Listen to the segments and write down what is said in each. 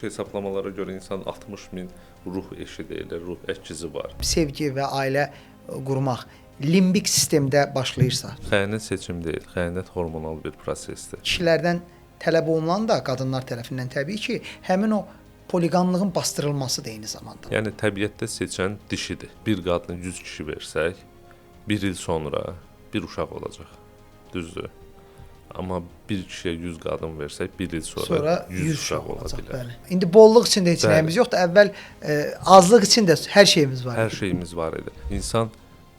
Hesablamalara görə insanın 60 min ruh eşi deyilir, ruh əkizi var. Sevgi və ailə qurmaq limbik sistemdə başlayırsa, Xəyanət seçim deyil, xəyanət hormonal bir prosesdir. Kişilərdən tələb olunan da qadınlar tərəfindən təbii ki, həmin o poliqamlığın bastırılması da eyni zamanda. Yəni təbiətdə seçən dişidir. Bir qadına 100 kişi versək, bir il sonra bir uşaq olacaq. Düzdür? Amma bir kişiyə 100 qadın versək, bir il sonra 100 uşaq ola olacaq, bilər. Bəli. İndi bolluq üçün də heç nəyimiz yoxdur. Əvvəl azlıq üçün də hər şeyimiz var Hər idi. şeyimiz var idi. İnsan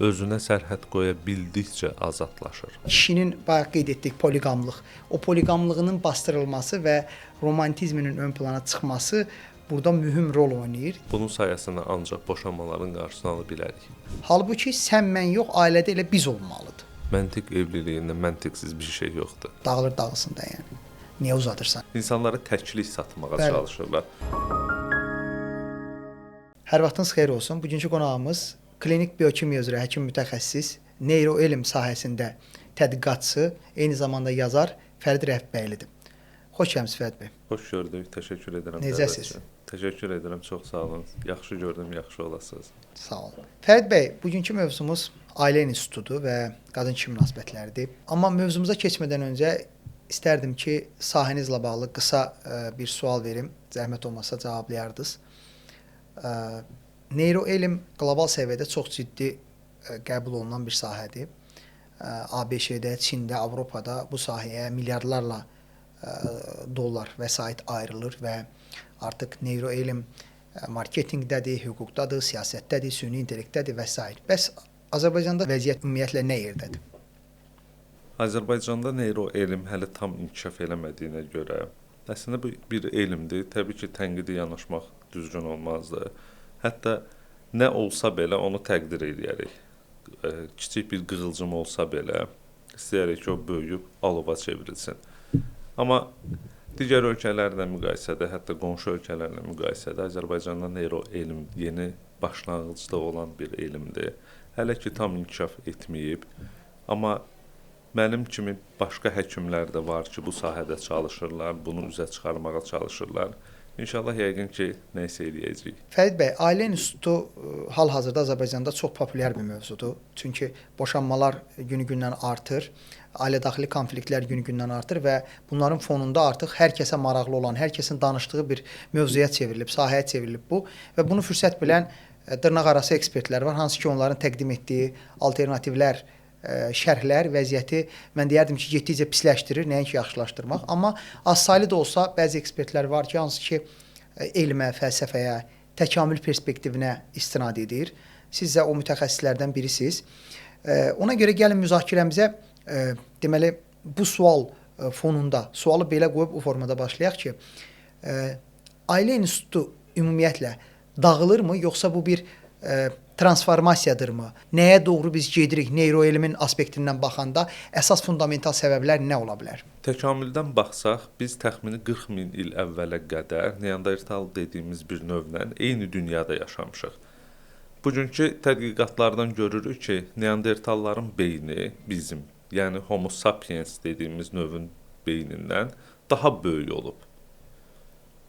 özünə sərhəd qoya bildikcə azadlaşır. Kişinin bayaq qeyd etdik poliqamlıq. O poliqamlığının bastırılması və romantizminin ön plana çıxması burada mühüm rol oynayır. Bunun sayəsində ancaq boşanmaların qarşısını ala bilərik. Halbuki sən mən yox, ailədə elə biz olmalıdır. Məntiq evliliyində məntiqsiz bir şey yoxdur. Dağılır dağılsın da yəni. Niyə uzadırsan? İnsanlara təklik satmağa Bəli. çalışırlar. Hər vaxtınız xeyir olsun. Bugünkü qonağımız klinik biokimya üzrə həkim mütəxəssis, neyroelm sahəsində tədqiqatçı, eyni zamanda yazar Fərid Rəhbəylidir. Xoş gəlmisiniz Fərid bəy. Xoş gördük. Təşəkkür edirəm. Necəsiz? Dəvət üçün. Təşəkkür edirəm. Çox sağ olun. Yaxşı gördüm, yaxşı olasınız. Sağ olun. Fərid bəy, bugünkü mövzumuz ailə institutudur və qadın-kişi münasibətləridir. Amma mövzumuza keçmədən öncə istərdim ki, sahənizlə bağlı qısa bir sual verim. Zəhmət olmasa cavablayardınız. Neyroelm qlobal səviyyədə çox ciddi qəbul olunan bir sahədir. ABŞ-də, Çində, Avropada bu sahəyə milyardlarla dollar vəsait ayrılır və artıq neyroelm marketinqdədir, hüquqdadır, siyasətdədir, süni intellektdədir və s. Bəs Azərbaycanda vəziyyət ümumiyyətlə nə yerdədir? Azərbaycanda neyroelm hələ tam inkişaf eləmədiyinə görə, əslində bu bir elmdir. Təbii ki, tənqidi yanaşmaq düzgün olmazdı. Hətta nə olsa belə onu təqdir eləyərik. Kiçik bir qığılcım olsa belə istəyərik ki, o böyüyüb alova çevrilsin. Amma digər ölkələrlə müqayisədə, hətta qonşu ölkələrlə müqayisədə Azərbaycanda neyroelm yeni başlanğıcda olan bir elmdir. Hələ ki tam inkişaf etməyib. Amma mənim kimi başqa həkimlər də var ki, bu sahədə çalışırlar, bunu üzə çıxarmağa çalışırlar. İnşallah yəqin ki, nəsə eləyəcəyik. Fərid bəy, ailə institutu hal-hazırda Azərbaycanda çox populyar bir mövzudur. Çünki boşanmalar günü-gündən artır, ailə daxili konfliktlər günü-gündən artır və bunların fonunda artıq hər kəsə maraqlı olan, hər kəsin danışdığı bir mövzuya çevrilib, sahəyə çevrilib bu və bunu fürsət bilən dırnaq arası ekspertlər var, hansı ki onların təqdim etdiyi alternativlər, şərhlər vəziyyəti mən deyərdim ki, getdikcə pisləşdirir, nəinki yaxşılaşdırmaq. Amma azsaylı da olsa bəzi ekspertlər var ki, hansı ki elmə, fəlsəfəyə, təkamül perspektivinə istinad edir. Siz də o mütəxəssislərdən birisiniz. Ona görə gəlin müzakirəmizə deməli bu sual fonunda sualı belə qoyub o formada başlayaq ki, ailə institutu ümumiyyətlə dağılırmı, yoxsa bu bir transformasiyadırmı? Nəyə doğru biz gedirik neyroelmin aspektindən baxanda əsas fundamental səbəblər nə ola bilər? Təkamüldən baxsaq, biz təxmini 40 min il əvvələ qədər Neandertal dediyimiz bir növlə eyni dünyada yaşamışıq. Bugünkü tədqiqatlardan görürük ki, Neandertalların beyni bizim, yəni Homo sapiens dediyimiz növün beynindən daha böyük olub.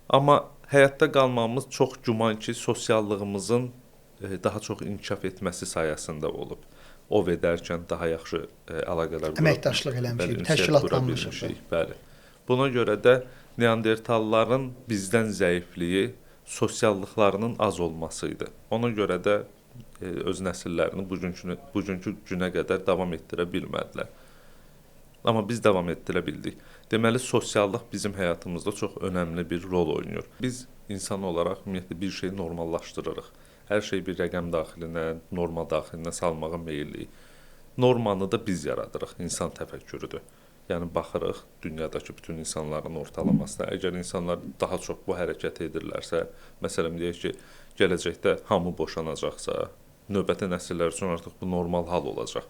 Amma həyatda qalmamız çox güman ki, sosiallığımızın daha çox inkişaf etməsi sayəsində olub. Ov edərkən daha yaxşı əlaqələr qura, əməkdaşlıq eləmişik, təşkilatlanmışıq. Bəli. Buna görə də Neandertalların bizdən zəifliyi sosiallıqlarının az olması idi. Ona görə də öz nəsillərini bugünkü günə qədər davam etdirə bilmədilər. Amma biz davam etdirə bildik. Deməli, sosiallıq bizim həyatımızda çox önəmli bir rol oynayır. Biz insan olaraq ümumiyyətlə bir şeyi normallaşdırırıq. Hər şeyi bir rəqəm daxilinə, norma daxilinə salmağa meyilliyik. Normanı da biz yaradırıq, insan təfəkkürüdür. Yəni baxırıq dünyadakı bütün insanların ortalamasına. Əgər insanlar daha çox bu hərəkəti edirlərsə, məsələn deyək ki, gələcəkdə hamı boşanacaqsa, növbəti nəsillər üçün artıq bu normal hal olacaq.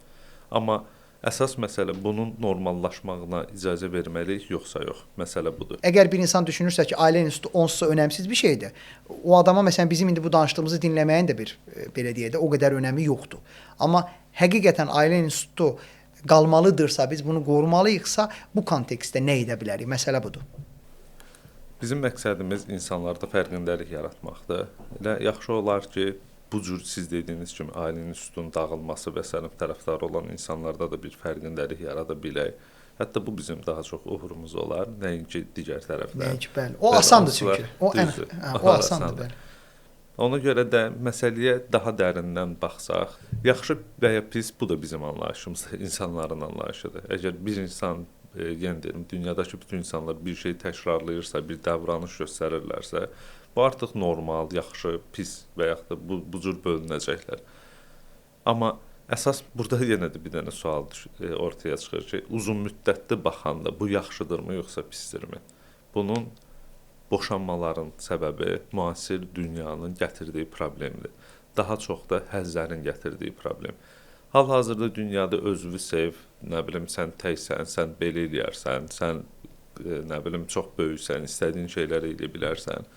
Amma əsas məsələ bunun normallaşmağına icazə verməliyik, yoxsa yox. Məsələ budur. Əgər bir insan düşünürsə ki, ailə institutu onsuz önəmsiz bir şeydir, o adama məsələn bizim indi bu danışdığımızı dinləməyin də bir belə deyək də o qədər önəmi yoxdur. Amma həqiqətən ailə institutu qalmalıdırsa, biz bunu qorumalıyıqsa, bu kontekstdə nə edə bilərik? Məsələ budur. Bizim məqsədimiz insanlarda fərqindəlik yaratmaqdır. Elə yaxşı olar ki, bu cür siz dediyiniz kimi ailə institutunun dağılması və sair tərəfdarı olan insanlarda da bir fərqindəlik yarada bilək. Hətta bu bizim daha çox uğurumuz olar, nəinki digər tərəfdən. Nəinki, bəli. O asandır çünki. O ən, hə, o asandır, bəli. Ona görə də məsələyə daha dərindən baxsaq, yaxşı və ya pis, bu da bizim anlayışımızdır, insanların anlayışıdır. Əgər bir insan, yenə deyirəm, dünyadakı bütün insanlar bir şey təkrarlayırsa, bir davranış göstərirlərsə, bu artıq normal, yaxşı, pis və yaxud da bu cür bölünəcəklər. Amma əsas burada yenə də bir dənə sual ortaya çıxır ki, uzun müddətli baxanda bu yaxşıdırmı, yoxsa pisdirmi? Bunun boşanmaların səbəbi müasir dünyanın gətirdiyi problemdir. Daha çox da həzzlərin gətirdiyi problem. Hal-hazırda dünyada özünü sev, nə bilim, sən təksən, sən belə eləyərsən, sən nə bilim, çox böyüksən, istədiyin şeyləri eləyə bilərsən.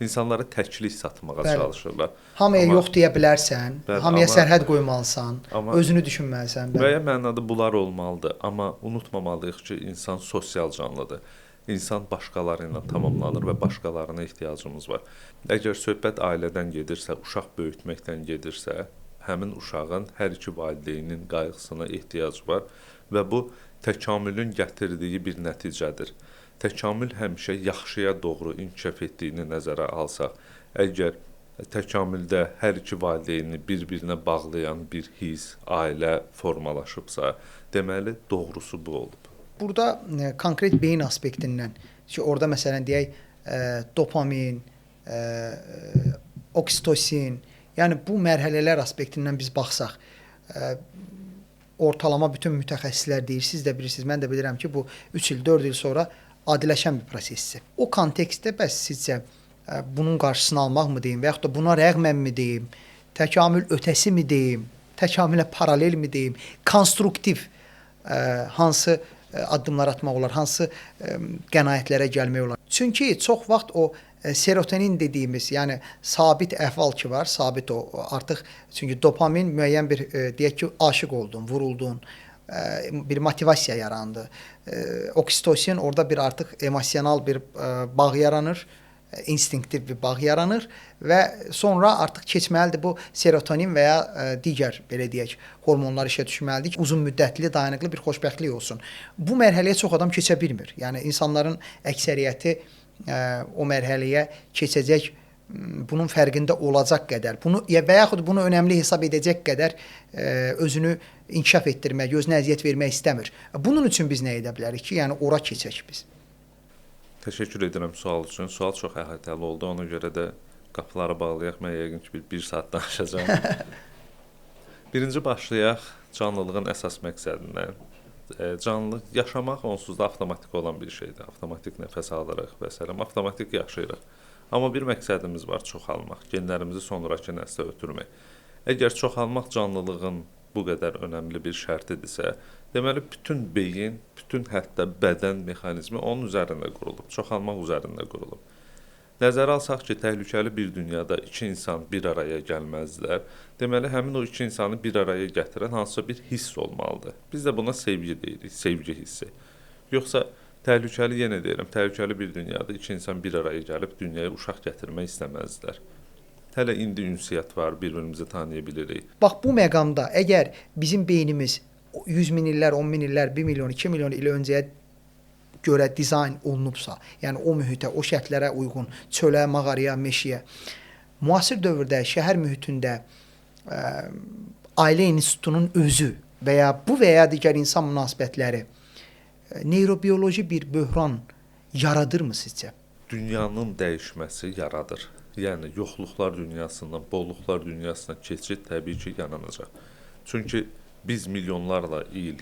İnsanlara təklik satmağa bəli. Çalışırlar. Hamıya amma, yox deyə bilərsən, bəli, hamıya amma, sərhəd qoymalısan, amma, özünü düşünməlisən. Bəli. Müəyyən mənada bunlar olmalıdır, amma unutmamalıyıq ki, insan sosial canlıdır. İnsan başqaları ilə tamamlanır və başqalarına ehtiyacımız var. Əgər söhbət ailədən gedirsə, uşaq böyütməkdən gedirsə, həmin uşağın hər iki valideynin qayğısına ehtiyacı var və bu təkamülün gətirdiyi bir nəticədir. Təkamül həmişə yaxşıya doğru inkişaf etdiyini nəzərə alsaq, əgər təkamüldə hər iki valideyni bir-birinə bağlayan bir his, ailə formalaşıbsa, deməli doğrusu bu olub. Burada konkret beyin aspektindən ki, orada məsələn deyək dopamin, oksitosin, yəni bu mərhələlər aspektindən biz baxsaq, ortalama bütün mütəxəssislər deyir, siz də bilirsiniz, mən də bilirəm ki, bu 3 il, 4 il sonra adiləşən bir prosesdir. O kontekstdə bəs sizcə bunun qarşısını almaq mı deyim və yaxud da buna rəğmən mi deyim, təkamül ötəsi mi deyim, təkamülə paralel mi deyim, konstruktiv hansı addımlar atmaq olar, hansı qənaətlərə gəlmək olar. Çünki çox vaxt o serotonin dediyimiz, yəni sabit əhval ki var, sabit o artıq, çünki dopamin müəyyən bir deyək ki, aşiq oldun, vuruldun, bir motivasiya yarandı. Oksitosin orada bir artıq emosional bir bağ yaranır, instinktiv bir bağ yaranır və sonra artıq keçməlidir bu serotonin və ya digər belə deyək hormonlar işə düşməlidir ki, uzun müddətli, dayanıqlı bir xoşbəxtlik olsun. Bu mərhələyə çox adam keçə bilmir. Yəni insanların əksəriyyəti o mərhələyə keçəcək, bunun fərqində olacaq qədər, bunu ya və yaxud bunu önəmli hesab edəcək qədər özünü inkişaf etdirmək, özünə əziyyət vermək istəmir. Bunun üçün biz nə edə bilərik ki, yəni ora keçək biz? Təşəkkür edirəm sual üçün. Sual çox əhatəli oldu. Ona görə də qapıları bağlayaq. Mən yəqin ki, bir saat danışacağam. Birinci başlayaq canlılığın əsas məqsədindən. Canlı yaşamaq onsuz da avtomatik olan bir şeydir. Avtomatik nəfəs alırıq və s. Avtomatik yaşayırıq. Amma bir məqsədimiz var, çoxalmaq, genlərimizi sonrakı nəslə ötürmək. Əgər çoxalmaq canlılığın bu qədər önəmli bir şərtidirsə, deməli bütün beyin, bütün hətta bədən mexanizmi onun üzərində qurulub, çoxalmaq üzərində qurulub. Nəzərə alsaq ki, təhlükəli bir dünyada iki insan bir araya gəlməzdilər, deməli həmin o iki insanı bir araya gətirən hansısa bir hiss olmalıdır. Biz də buna sevgi deyirik, sevgi hissi. Yoxsa təhlükəli, yenə deyirəm, təhlükəli bir dünyada iki insan bir araya gəlib dünyaya uşaq gətirmək istəməzdilər. Hələ indi ünsiyyət var, bir-birimizi tanıya bilirik. Bax, bu məqamda əgər bizim beynimiz 100 min illər, 10 min illər, 1 milyon, 2 milyon il öncəyə görə dizayn olunubsa, yəni o mühitə, o şərtlərə uyğun, çölə, mağaraya, meşəyə, müasir dövrdə, şəhər mühitində ailə institutunun özü və ya bu və ya digər insan münasibətləri neyrobioloji bir böhran yaradırmı sizcə? Dünyanın dəyişməsi yaradır. Yəni yoxluqlar dünyasından bolluqlar dünyasına keçid təbii ki, yaranacaq. Çünki biz milyonlarla il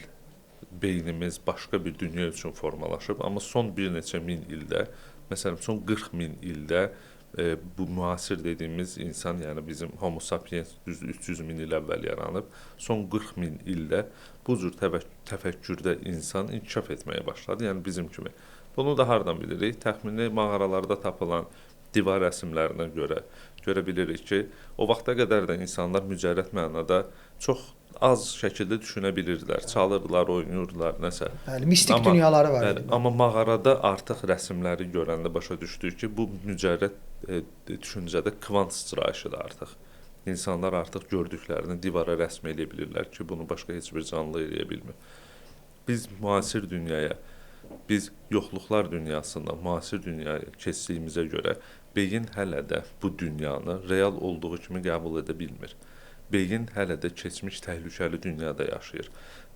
beynimiz başqa bir dünya üçün formalaşıb, amma son bir neçə min ildə, məsələn, son 40 min ildə bu müasir dediyimiz insan, yəni bizim Homo sapiens düz 300 min il əvvəl yaranıb, son 40 min ildə bu cür təfəkkürdə insan inkişaf etməyə başladı, yəni bizim kimi. Bunu da hardan bilirik? Təxmini mağaralarda tapılan divar rəsimlərinə görə görə bilirik ki, o vaxta qədər də insanlar mücərrəd mənada çox az şəkildə düşünə bilirdilər, çalırdılar, oynayırdılar, nəsə. Bəli, mistik amma, dünyaları var idi. Amma mağarada artıq rəsmləri görəndə başa düşdük ki, bu mücərrəd düşüncədə kvant sıçrayışıdır artıq. İnsanlar artıq gördüklərini divara rəsm eləyə bilirlər ki, bunu başqa heç bir canlı eləyə bilmir. Biz müasir dünyaya, biz yoxluqlar dünyasından müasir dünyaya keçdiyimizə görə beyin hələ də bu dünyanı real olduğu kimi qəbul edə bilmir. Beyin hələ də keçmiş təhlükəli dünyada yaşayır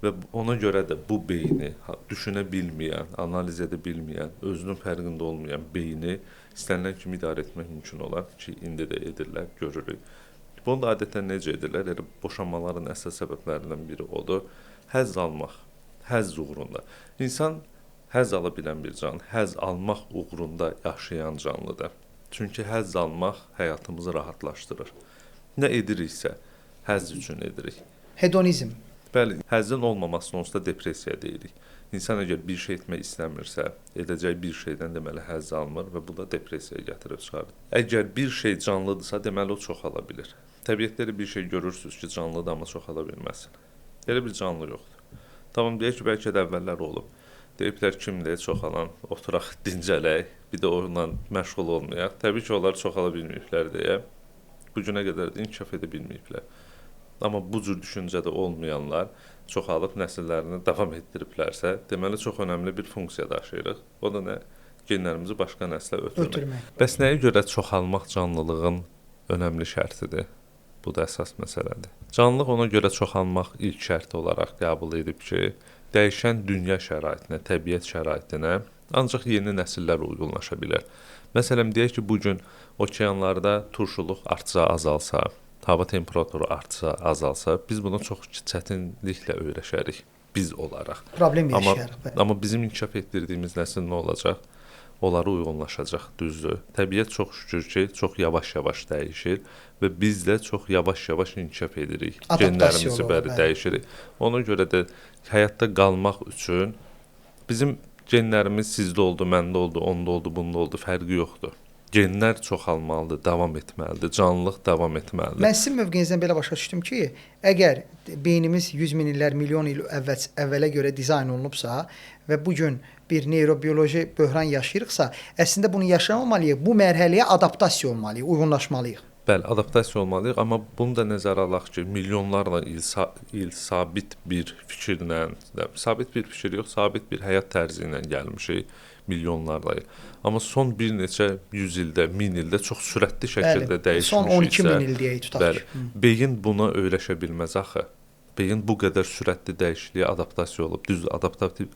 və ona görə də bu beyni düşünə bilməyən, analiz edə bilməyən, özünün fərqində olmayan beyni istənilən kimi idarə etmək mümkün olar ki, indi də edirlər, görürük. Bunu da adətən necə edirlər? Elə boşanmaların əsas səbəblərindən biri odur. Həzz almaq, həzz uğrunda. İnsan həzz ala bilən bir canlı, həzz almaq uğrunda yaşayan canlıdır. Çünki həzz almaq həyatımızı rahatlaşdırır. Nə ediriksə, həzz üçün edirik. Hedonizm. Bəli, həzzin olmamasına onsuz da depressiya deyirik. İnsan əgər bir şey etmək istəmirsə, edəcəyi bir şeydən deməli həzz almır və bu da depressiyaya gətirib çıxarır. Əgər bir şey canlıdırsa, deməli o çoxala bilir. Təbiətdə elə bir şey görürsünüz ki, canlıdır, amma çoxala bilməsin. Elə bir canlı yoxdur. Tamam, deyək ki, bəlkə də əvvəllər olub. Deyiblər kimdir çoxalan, oturaq, dincələk, bir də onunla məşğul olmayaq. Təbii ki, onlar çoxala bilməyiblər deyə bu günə qədər də inkişaf edə bilməyiblər. Amma bu cür düşüncədə olmayanlar çoxalıb nəsillərini davam etdiriblərsə, deməli çox önəmli bir funksiya daşıyırıq. O da nə? Genlərimizi başqa nəslə ötürmək. Bəs nəyə görə çoxalmaq canlılığın önəmli şərtidir? Bu da əsas məsələdir. Canlılıq ona görə çoxalmaq ilk şərti olaraq qəbul edib ki, dəyişən dünya şəraitinə, təbiət şəraitinə ancaq yeni nəsillər uyğunlaşa bilər. Məsələn, deyək ki, bu gün okeanlarda turşuluq artsa, azalsa, hava temperaturu artsa, azalsa, biz buna çox çətinliklə öyrəşərik biz olaraq. Problem yaşayarıq. Amma bizim inkişaf etdirdiyimiz nəsil nə olacaq? Onlara uyğunlaşacaq, düzdür. Təbiət çox şükür ki, çox yavaş-yavaş dəyişir və biz də çox yavaş-yavaş inkişaf edirik. Genlərimizi bəli dəyişirik. Ona görə də həyatda qalmaq üçün bizim genlərimiz sizdə oldu, məndə oldu, onda oldu, bunda oldu, fərqi yoxdur. Genlər çoxalmalıdır, davam etməlidir, canlılıq davam etməlidir. Mən sizin mövqeyinizdən belə başa düşdüm ki, əgər beynimiz 100 min illər, milyon il əvvələ görə dizayn olunubsa və bu gün bir neyrobioloji böhran yaşayırıqsa, əslində bunu yaşamamalıyıq, bu mərhələyə adaptasiya olmalıyıq, uyğunlaşmalıyıq. Bəli, adaptasiya olmalıyıq, amma bunu da nəzərə alaq ki, milyonlarla il sabit bir fikirlə, sabit bir fikir yox, sabit bir həyat tərzi ilə gəlmişik milyonlarla il. Amma son bir neçə yüz ildə, min ildə çox sürətli şəkildə dəyişmişiksə, son 12 min il deyək tutaq. Bəli, beyin buna öyrəşə bilməz axı. Beyin bu qədər sürətli dəyişikliyə adaptasiya olub. Düzdür,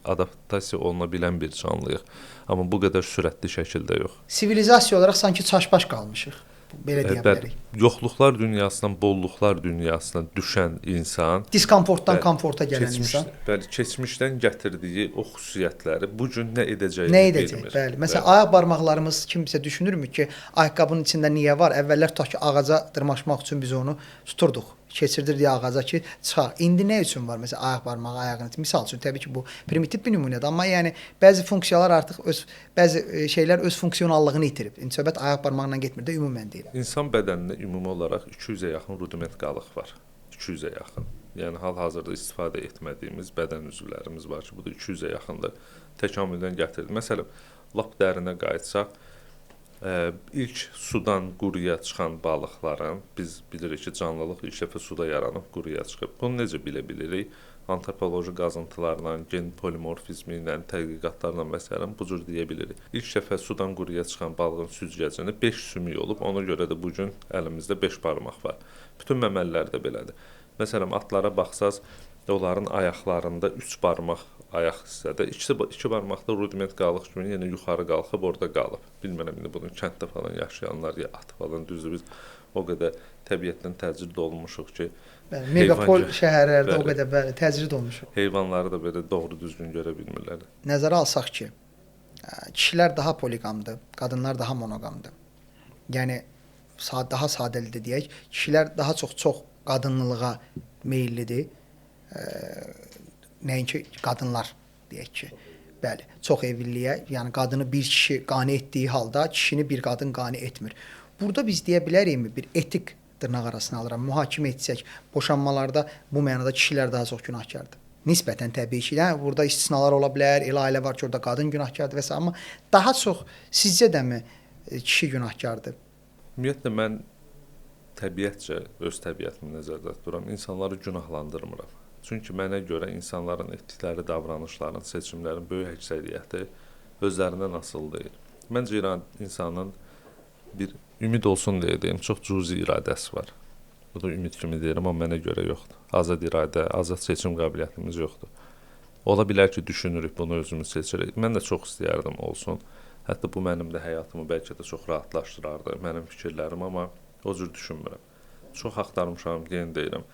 adaptasiya oluna bilən bir canlıyıq. Amma bu qədər sürətli şəkildə yox. Sivilizasiya olaraq sanki çaşbaş qalmışıq. Belə deyə bilərik. Yoxluqlar dünyasından bolluqlar dünyasına düşən insan, diskomfortdan komforta gələn insan. Bəli, keçmişdən gətirdiyi o xüsusiyyətləri bu gün nə edəcəyini bilmir. Bəli. Məsələn, ayaq barmaqlarımız kimsə düşünürmü ki, ayaqqabının içində niyə var? Əvvəllər tutaq ki, ağaca dırmaşmaq üçün biz onu tuturduq. Keçirdirdik ağaca ki, çıxar. İndi nə üçün var məsələn ayaq barmağı ayağın içində? Misal üçün təbii ki, bu primitiv bir nümunədir, amma yəni bəzi funksiyalar artıq öz bəzi şeylər öz funksionallığını itirib. İndi söhbət ayaq barmağından getmir də, ümumən deyirəm. İnsan bədənində ümumi olaraq 200-ə yaxın rudiment qalıq var. 200-ə yaxın. Yəni hal-hazırda istifadə etmədiyimiz bədən üzvlərimiz var ki, bu da 200-ə yaxındır. Təkamüldən gətirildi. Məsələn, lap dərinə qayıtsaq, İlk sudan quruya çıxan balıqların, biz bilirik ki, canlılıq ilk dəfə suda yaranıb, quruya çıxıb. Bunu necə bilə bilirik? Antropoloji qazıntılarla, gen polimorfizmi ilə, tədqiqatlarla məsələn bu cür deyə bilirik. İlk dəfə sudan quruya çıxan balığın süzgəcində 5 sümük olub, ona görə də bu gün əlimizdə 5 barmaq var. Bütün məməlilərdə belədir. Məsələn, atlara baxsaz, onların ayaqlarında 3 barmaq ayaq hissədə, iki barmaqda rudiment qalıq kimi yenə yuxarı qalxıb orada qalıb. Bilmirəm indi bunu kənddə falan yaşayanlar ya at falan, düzdür, biz o qədər təbiətdən təcrid olmuşuq ki, bəli, megapol şəhərlərdə bəli, o qədər bəli, təcrid olmuşuq. Heyvanları da belə doğru düzgün görə bilmirlər. Nəzərə alsaq ki, kişilər daha poliqamdır, qadınlar daha monoqamdır. Yəni daha sadəldə deyək, kişilər daha çox qadınlılığa meyillidir. Nəinki qadınlar deyək ki, bəli, çox evliliyə, yəni qadını bir kişi qane etdiyi halda kişini bir qadın qane etmir. Burada biz deyə bilərikmi bir etik dırnaq arasına alıram, mühakimə etsək, boşanmalarda bu mənada kişilər daha çox günahkardır. Nisbətən təbii ki, yəni burada istisnalar ola bilər, elə ailə var ki, orada qadın günahkardır və s. amma daha çox sizcə də mi kişi günahkardır? Ümumiyyətlə mən təbiətcə öz təbiətimi nəzərdə tuturam, insanları günahlandırmıram. Çünki mənə görə insanların etdikləri davranışların, seçimlərin böyük əksəriyyəti özlərindən asılı deyil. Məncə insanın bir ümid olsun deyə deyim, çox cüzi iradəsi var. Bu da ümid kimi deyirəm, amma mənə görə yoxdur. Azad iradə, azad seçim qabiliyyətimiz yoxdur. Ola bilər ki, düşünürük, bunu özümüz seçirik. Mən də çox istəyərdim olsun. Hətta bu mənim də həyatımı bəlkə də çox rahatlaşdırardı, mənim fikirlərim, amma o cür düşünmürəm. Çox axtarmışam, yenə deyirəm.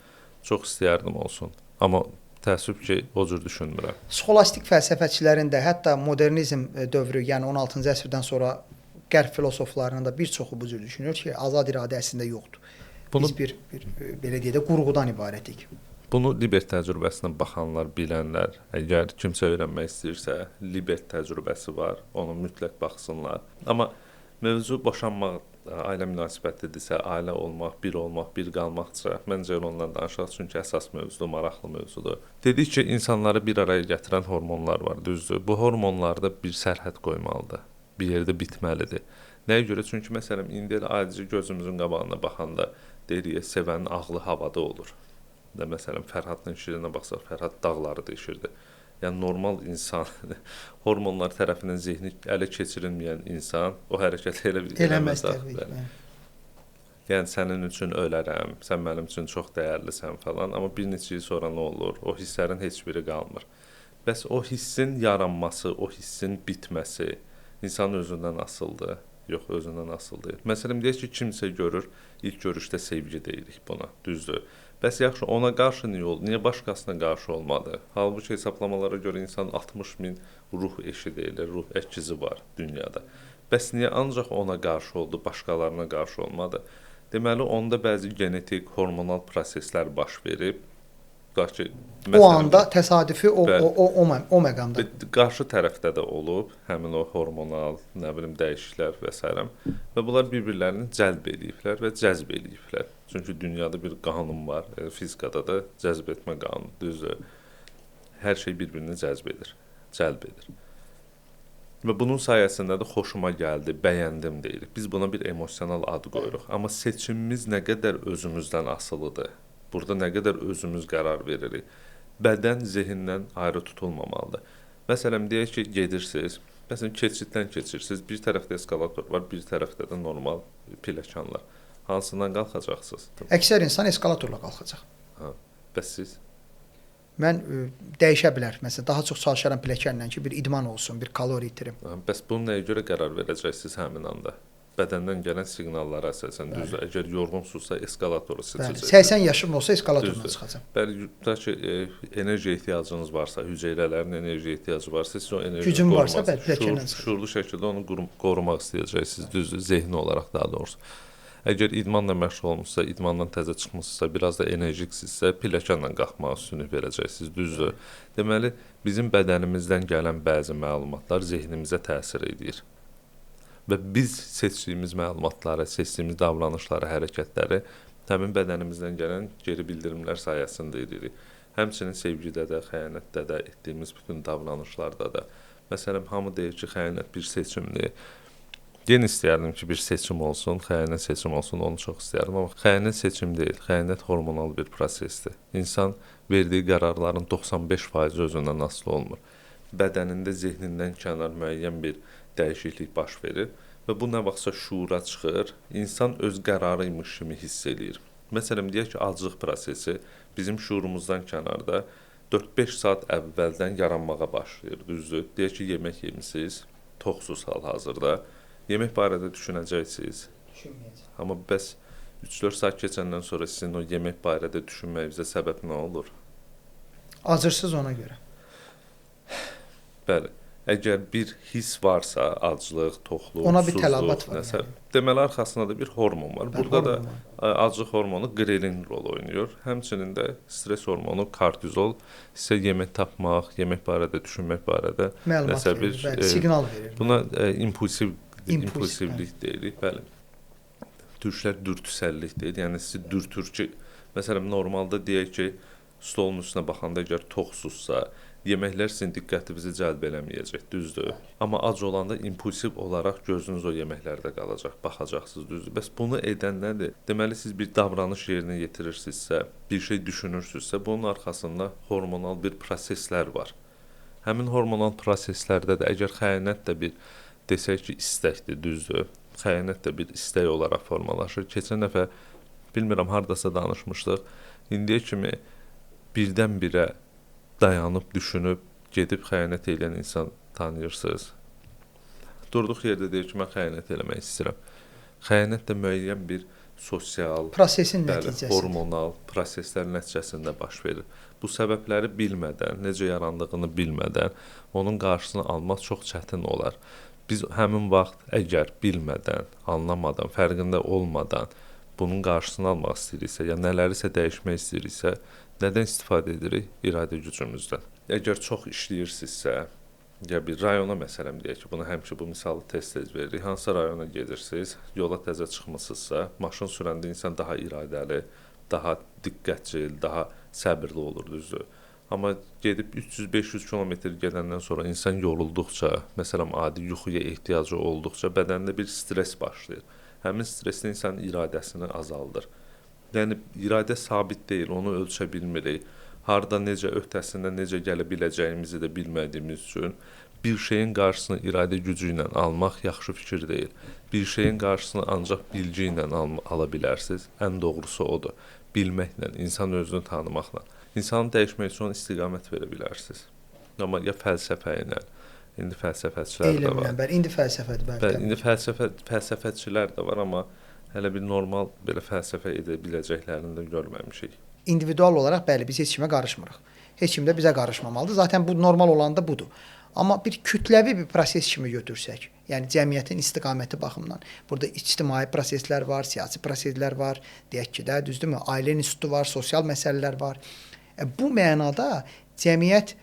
Çox istəyərdim olsun. Amma təəssüf ki, o cür düşünmürəm. Skolastik fəlsəfəçilərin də, hətta modernizm dövrü, yəni 16-cı əsrdən sonra qərb filosoflarının da bir çoxu bu cür düşünür ki, azad iradə əslində yoxdur. Bunu, biz bir belə deyək də qurğudan ibarətik. Bunu Libert təcrübəsinə baxanlar, bilənlər, əgər kimsə öyrənmək istəyirsə, Libert təcrübəsi var, onu mütləq baxsınlar. Amma mövzu boşanmaq, ailə münasibətidirsə, ailə olmaq, bir olmaq, bir qalmaqsa, məncə ondan danışaq, çünki əsas mövzudur, maraqlı mövzudur. Dedik ki, insanları bir araya gətirən hormonlar var, düzdür. Bu hormonlarda bir sərhəd qoymalıdır, bir yerdə bitməlidir. Nəyə görə? Çünki məsələn, indi elə adici gözümüzün qabağına baxanda deyirik, sevənin ağlı havada olur. Və məsələn, Fərhadla Şirinə baxsaq, Fərhad dağları deşirdi. Yəni normal insan, hormonlar tərəfindən zehni ələ keçirilməyən insan o hərəkəti elə eləməz təbii ki. Yəni sənin üçün ölərəm, sən mənim üçün çox dəyərlisən falan, amma bir neçə il sonra nə olur? O hisslərin heç biri qalmır. Bəs o hissin yaranması, o hissin bitməsi insanın özündən asılıdır. Yox, özündən asılı deyil. Məsələn, deyək ki, kimsə görür, ilk görüşdə sevgi deyirik buna, düzdür. Bəs yaxşı, ona qarşı niyə oldu? Niyə başqasına qarşı olmadı? Halbuki hesablamalara görə insanın 60 min ruh eşi deyilir, ruh əkizi var dünyada. Bəs niyə ancaq ona qarşı oldu, başqalarına qarşı olmadı? Deməli, onda bəzi genetik, hormonal proseslər baş verib. Ki, məsələn, o anda təsadüfi o, bəli, o məqamda. Qarşı tərəfdə də olub həmin o hormonal, nə bilim, dəyişikliklər və s. Və bunlar bir-birlərini cəlb eləyiblər və cəzb eləyiblər. Çünki dünyada bir qanun var, fizikada da cəzb etmə qanunu, düzdür. Hər şey bir-birini cəzb edir, cəlb edir. Və bunun sayəsində də xoşuma gəldi, bəyəndim deyirik. Biz buna bir emosional ad qoyuruq. Amma seçimimiz nə qədər özümüzdən asılıdır? Burada nə qədər özümüz qərar veririk. Bədən zehindən ayrı tutulmamalıdır. Məsələn, deyək ki, gedirsiniz, məsələn, keçiddən keçirsiniz, bir tərəfdə eskalator var, bir tərəfdə də normal pilləkənlər. Hansından qalxacaqsınız? Əksər insan eskalatorla qalxacaq. Ha, bəs siz? Mən dəyişə bilər. Məsələn, daha çox çalışaram pilləkənlə ki, bir idman olsun, bir kalori itirim. Ha, bəs bunu nəyə görə qərar verəcəksiniz həmin anda? Bədəndən gələn siqnallara əsasən, düzdür. Əgər yorğunsunuzsa, eskalatoru seçəcəksiniz. 80 yaşım olsa eskalatorla çıxacağam. Bəli, tutaq ki, enerjiyə ehtiyacınız varsa, hüceyrələrin enerjiyə ehtiyacı varsa, siz o enerjini gücün varsa, bəli, pilləkənlə çıxacaq. Şuurlu şəkildə onu qorumaq istəyəcəksiniz, düzdür, zehni olaraq daha doğrusu. Əgər idmanla məşğul olmuşsa, idmandan təzə çıxmışsınızsa, biraz da enerjiksinizsə, pilləkənlə qalxmağa üstünlük verəcəksiniz, düzdür. Deməli, bizim bədənimizdən gələn bəzi məlumatlar zehnimizə təsir edir. Və biz seçdiyimiz məlumatları, seçdiyimiz davranışları, hərəkətləri həmin bədənimizdən gələn geri bildirimlər sayəsində edirik. Həmçinin sevgidə də, xəyanətdə də, etdiyimiz bütün davranışlarda da. Məsələn, hamı deyir ki, xəyanət bir seçimdir. Yenə istəyərdim ki, bir seçim olsun, xəyanət seçim olsun, onu çox istəyərdim. Amma xəyanət seçim deyil, xəyanət hormonal bir prosesdir. İnsan verdiyi qərarların 95% özündən asılı olmur. Bədənində, zehnindən kənar müəyyən bir dəyişiklik baş verir və bu nə vaxtsa şuura çıxır, insan öz qərarıymış kimi hiss eləyir. Məsələn, deyək ki, aclıq prosesi bizim şuurumuzdan kənarda 4-5 saat əvvəldən yaranmağa başlayır, düzdür? Deyək ki, yemək yemisiniz, toxsuz hal-hazırda. Yemək barədə düşünəcəksiniz. Düşünməyəcəm. Amma bəs 3-4 saat keçəndən sonra sizin o yemək barədə düşünməyinizə səbəb nə olur? Acırsız ona görə. Bəli. Əgər bir hiss varsa, aclıq, toxluq, ona bir susuzluq, tələbat var. Nəsə, yəni. Deməli, arxasında da bir hormon var. Bəli, Burada hormon da var. Aclıq hormonu qrelin rol oynayır. Həmçinin də stres hormonu kortizol sizə yemək tapmaq, yemək barədə düşünmək barədə məlumat nəsə verir, bir bəli, siqnal verir. Buna impulsivlik deyirik, bəli. Türklər dürtüsəllik deyir. Yəni sizi dürtür ki, məsələn normalda deyək ki, stolun üstünə baxanda əgər toxsuzsa, yeməklər sizin diqqətinizi cəlb eləməyəcək, düzdür? Amma ac olanda impulsiv olaraq gözünüz o yeməklərdə qalacaq, baxacaqsınız, düzdür? Bəs bunu edən nədir? Deməli siz bir davranış yerinə yetirirsinizsə, bir şey düşünürsünüzsə, bunun arxasında hormonal bir proseslər var. Həmin hormonal proseslərdə də əgər xəyanət də bir desək ki, istəkdir, düzdür? Xəyanət də bir istək olaraq formalaşır. Keçən dəfə bilmirəm hardasa danışmışdıq. İndiyə kimi birdən-birə dayanıb, düşünüb, gedib xəyanət edən insan tanıyırsınız. Durduq yerdə deyir ki, mən xəyanət eləmək istəyirəm. Xəyanət də müəyyən bir sosial prosesin nəticəsidir. Hormonal proseslər nəticəsində baş verir. Bu səbəbləri bilmədən, necə yarandığını bilmədən onun qarşısını almaq çox çətin olar. Biz həmin vaxt əgər bilmədən, anlamadan, fərqində olmadan bunun qarşısını almaq istəyiriksə, ya nələrisə dəyişmək istəyiriksə, nədən istifadə edirik? İradə gücümüzdən. Əgər çox işləyirsinizsə, ya bir rayona məsələn deyək ki, bunu həmişə bu misalı tez-tez veririk. Hansısa rayona gedirsiniz, yola təzə çıxmısınızsa, maşın sürəndə insan daha iradəli, daha diqqətçil, daha səbirli olur, düzdür? Amma gedib 300-500 kilometr gedəndən sonra insan yorulduqca, məsələn adi yuxuya ehtiyacı olduqca bədəndə bir stres başlayır. Həmin streslə insanın iradəsini azaldır. Yəni iradə sabit deyil, onu ölçə bilmirik. Harda, necə, öhdəsində necə gələ biləcəyimizi də bilmədiyimiz üçün bir şeyin qarşısını iradə gücü ilə almaq yaxşı fikir deyil. Bir şeyin qarşısını ancaq bilgi ilə ala bilərsiniz. Ən doğrusu odur. Bilməklə, insan özünü tanımaqla. İnsanı dəyişmək üçün istiqamət verə bilərsiniz. Amma ya fəlsəfə ilə, indi fəlsəfəçilər də var. Bəli, indi fəlsəfədir, bəli. Bəli, indi fəlsəfəçilər də var, amma hələ bir normal belə fəlsəfə edə biləcəklərini də görməmişik. İndividual olaraq bəli, biz heç kimə qarışmırıq. Heç kim də bizə qarışmamalıdır. Zaten bu normal olan da budur. Amma bir kütləvi bir proses kimi götürsək, yəni cəmiyyətin istiqaməti baxımından, burada ictimai proseslər var, siyasi proseslər var, deyək ki də, düzdürmü? Ailə institutu var, sosial məsələlər var. Bu mənada cəmiyyət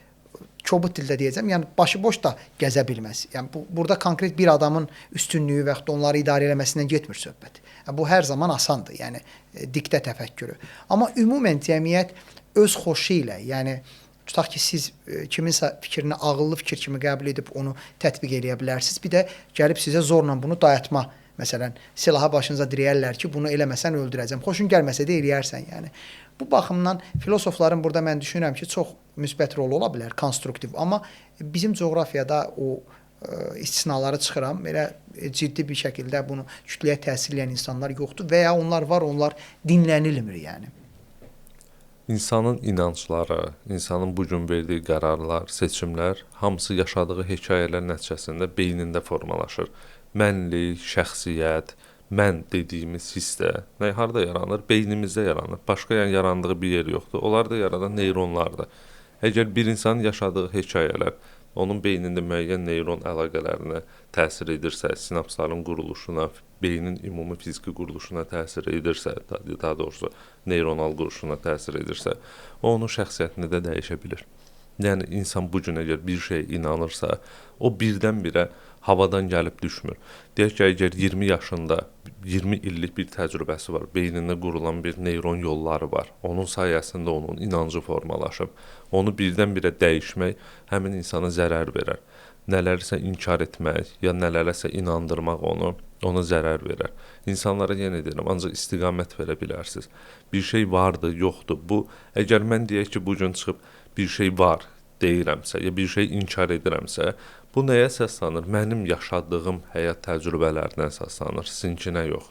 kobud dildə deyəcəm, yəni başıboş da gəzə bilməz. Yəni burada konkret bir adamın üstünlüyü və yaxud da onları idarə eləməsindən getmir söhbət. Bu hər zaman asandır, yəni diktə təfəkkürü. Amma ümumən cəmiyyət öz xoşu ilə, yəni tutaq ki, siz kiminsə fikrini ağıllı fikir kimi qəbul edib onu tətbiq eləyə bilərsiniz. Bir də gəlib sizə zorla bunu dayatma. Məsələn, silahı başınıza dirəyərlər ki, bunu eləməsən öldürəcəm. Xoşun gəlməsə də eləyərsən yəni. Bu baxımdan filosofların burada mən düşünürəm ki, çox müsbət rolu ola bilər, konstruktiv. Amma bizim coğrafiyada o istisnaları çıxıram, elə ciddi bir şəkildə bunu kütləyə təsir eləyən insanlar yoxdur və ya onlar var, onlar dinlənilmir yəni. İnsanın inancları, insanın bu gün verdiyi qərarlar, seçimlər hamısı yaşadığı hekayələr nəticəsində beynində formalaşır. Mənlik, şəxsiyyət, mən dediyimiz hiss də nə harda yaranır? Beynimizdə yaranır. Başqa yəni yarandığı bir yer yoxdur. Onlar da yaradan neyronlardır. Əgər bir insanın yaşadığı hekayələr onun beynində müəyyən neyron əlaqələrinə təsir edirsə, sinapsların quruluşuna, beynin ümumi fiziki quruluşuna təsir edirsə, daha doğrusu neyronal quruluşuna təsir edirsə, o onun şəxsiyyətini də dəyişə bilir. Yəni insan bu gün əgər bir şeyə inanırsa, o birdən-birə havadan gəlib düşmür. Deyək ki, əgər 20 yaşında 20 illik bir təcrübəsi var, beynində qurulan bir neyron yolları var. Onun sayəsində onun inancı formalaşıb. Onu birdən-birə dəyişmək həmin insana zərər verər. Nələrisə inkar etmək ya nələrəsə inandırmaq onu, ona zərər verər. İnsanlara yenə deyirəm, ancaq istiqamət verə bilərsiniz. Bir şey vardı, yoxdur. Bu, əgər mən deyək ki, bu gün çıxıb bir şey var deyirəmsə, ya bir şey inkar edirəmsə, bu nəyə əsaslanır? Mənim yaşadığım həyat təcrübələrinə əsaslanır, sizinkinə yox.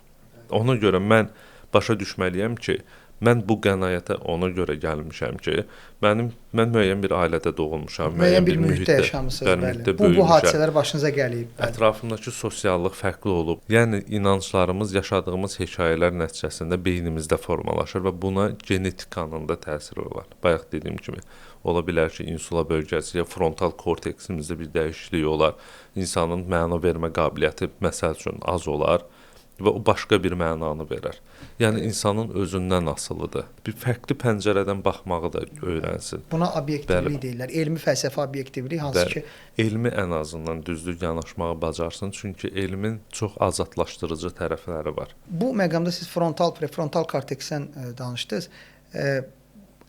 Ona görə mən başa düşməliyəm ki, mən bu qənaətə ona görə gəlmişəm ki, mən müəyyən bir ailədə doğulmuşam, müəyyən bir mühitdə yaşamısınız, bəli. Bu hadisələr başınıza gəlib. Bəli. Ətrafımdakı sosiallıq fərqli olub. Yəni inanclarımız yaşadığımız hekayələr nəticəsində beynimizdə formalaşır və buna genetikanın da təsiri var. Bayaq dediyim kimi, ola bilər ki, insula bölgəsi ya frontal korteksimizdə bir dəyişiklik olar. İnsanın məna vermə qabiliyyəti məsəl üçün az olar. Və o başqa bir mənanı verər. Yəni insanın özündən asılıdır. Bir fərqli pəncərədən baxmağı da öyrənsin. Buna obyektivlik deyirlər. Elmi fəlsəfi obyektivlik hansı ki elmi ən azından düzlük yanaşmağı bacarsın. Çünki elmin çox azadlaşdırıcı tərəfləri var. Bu məqamda siz frontal, prefrontal korteksdən danışdınız.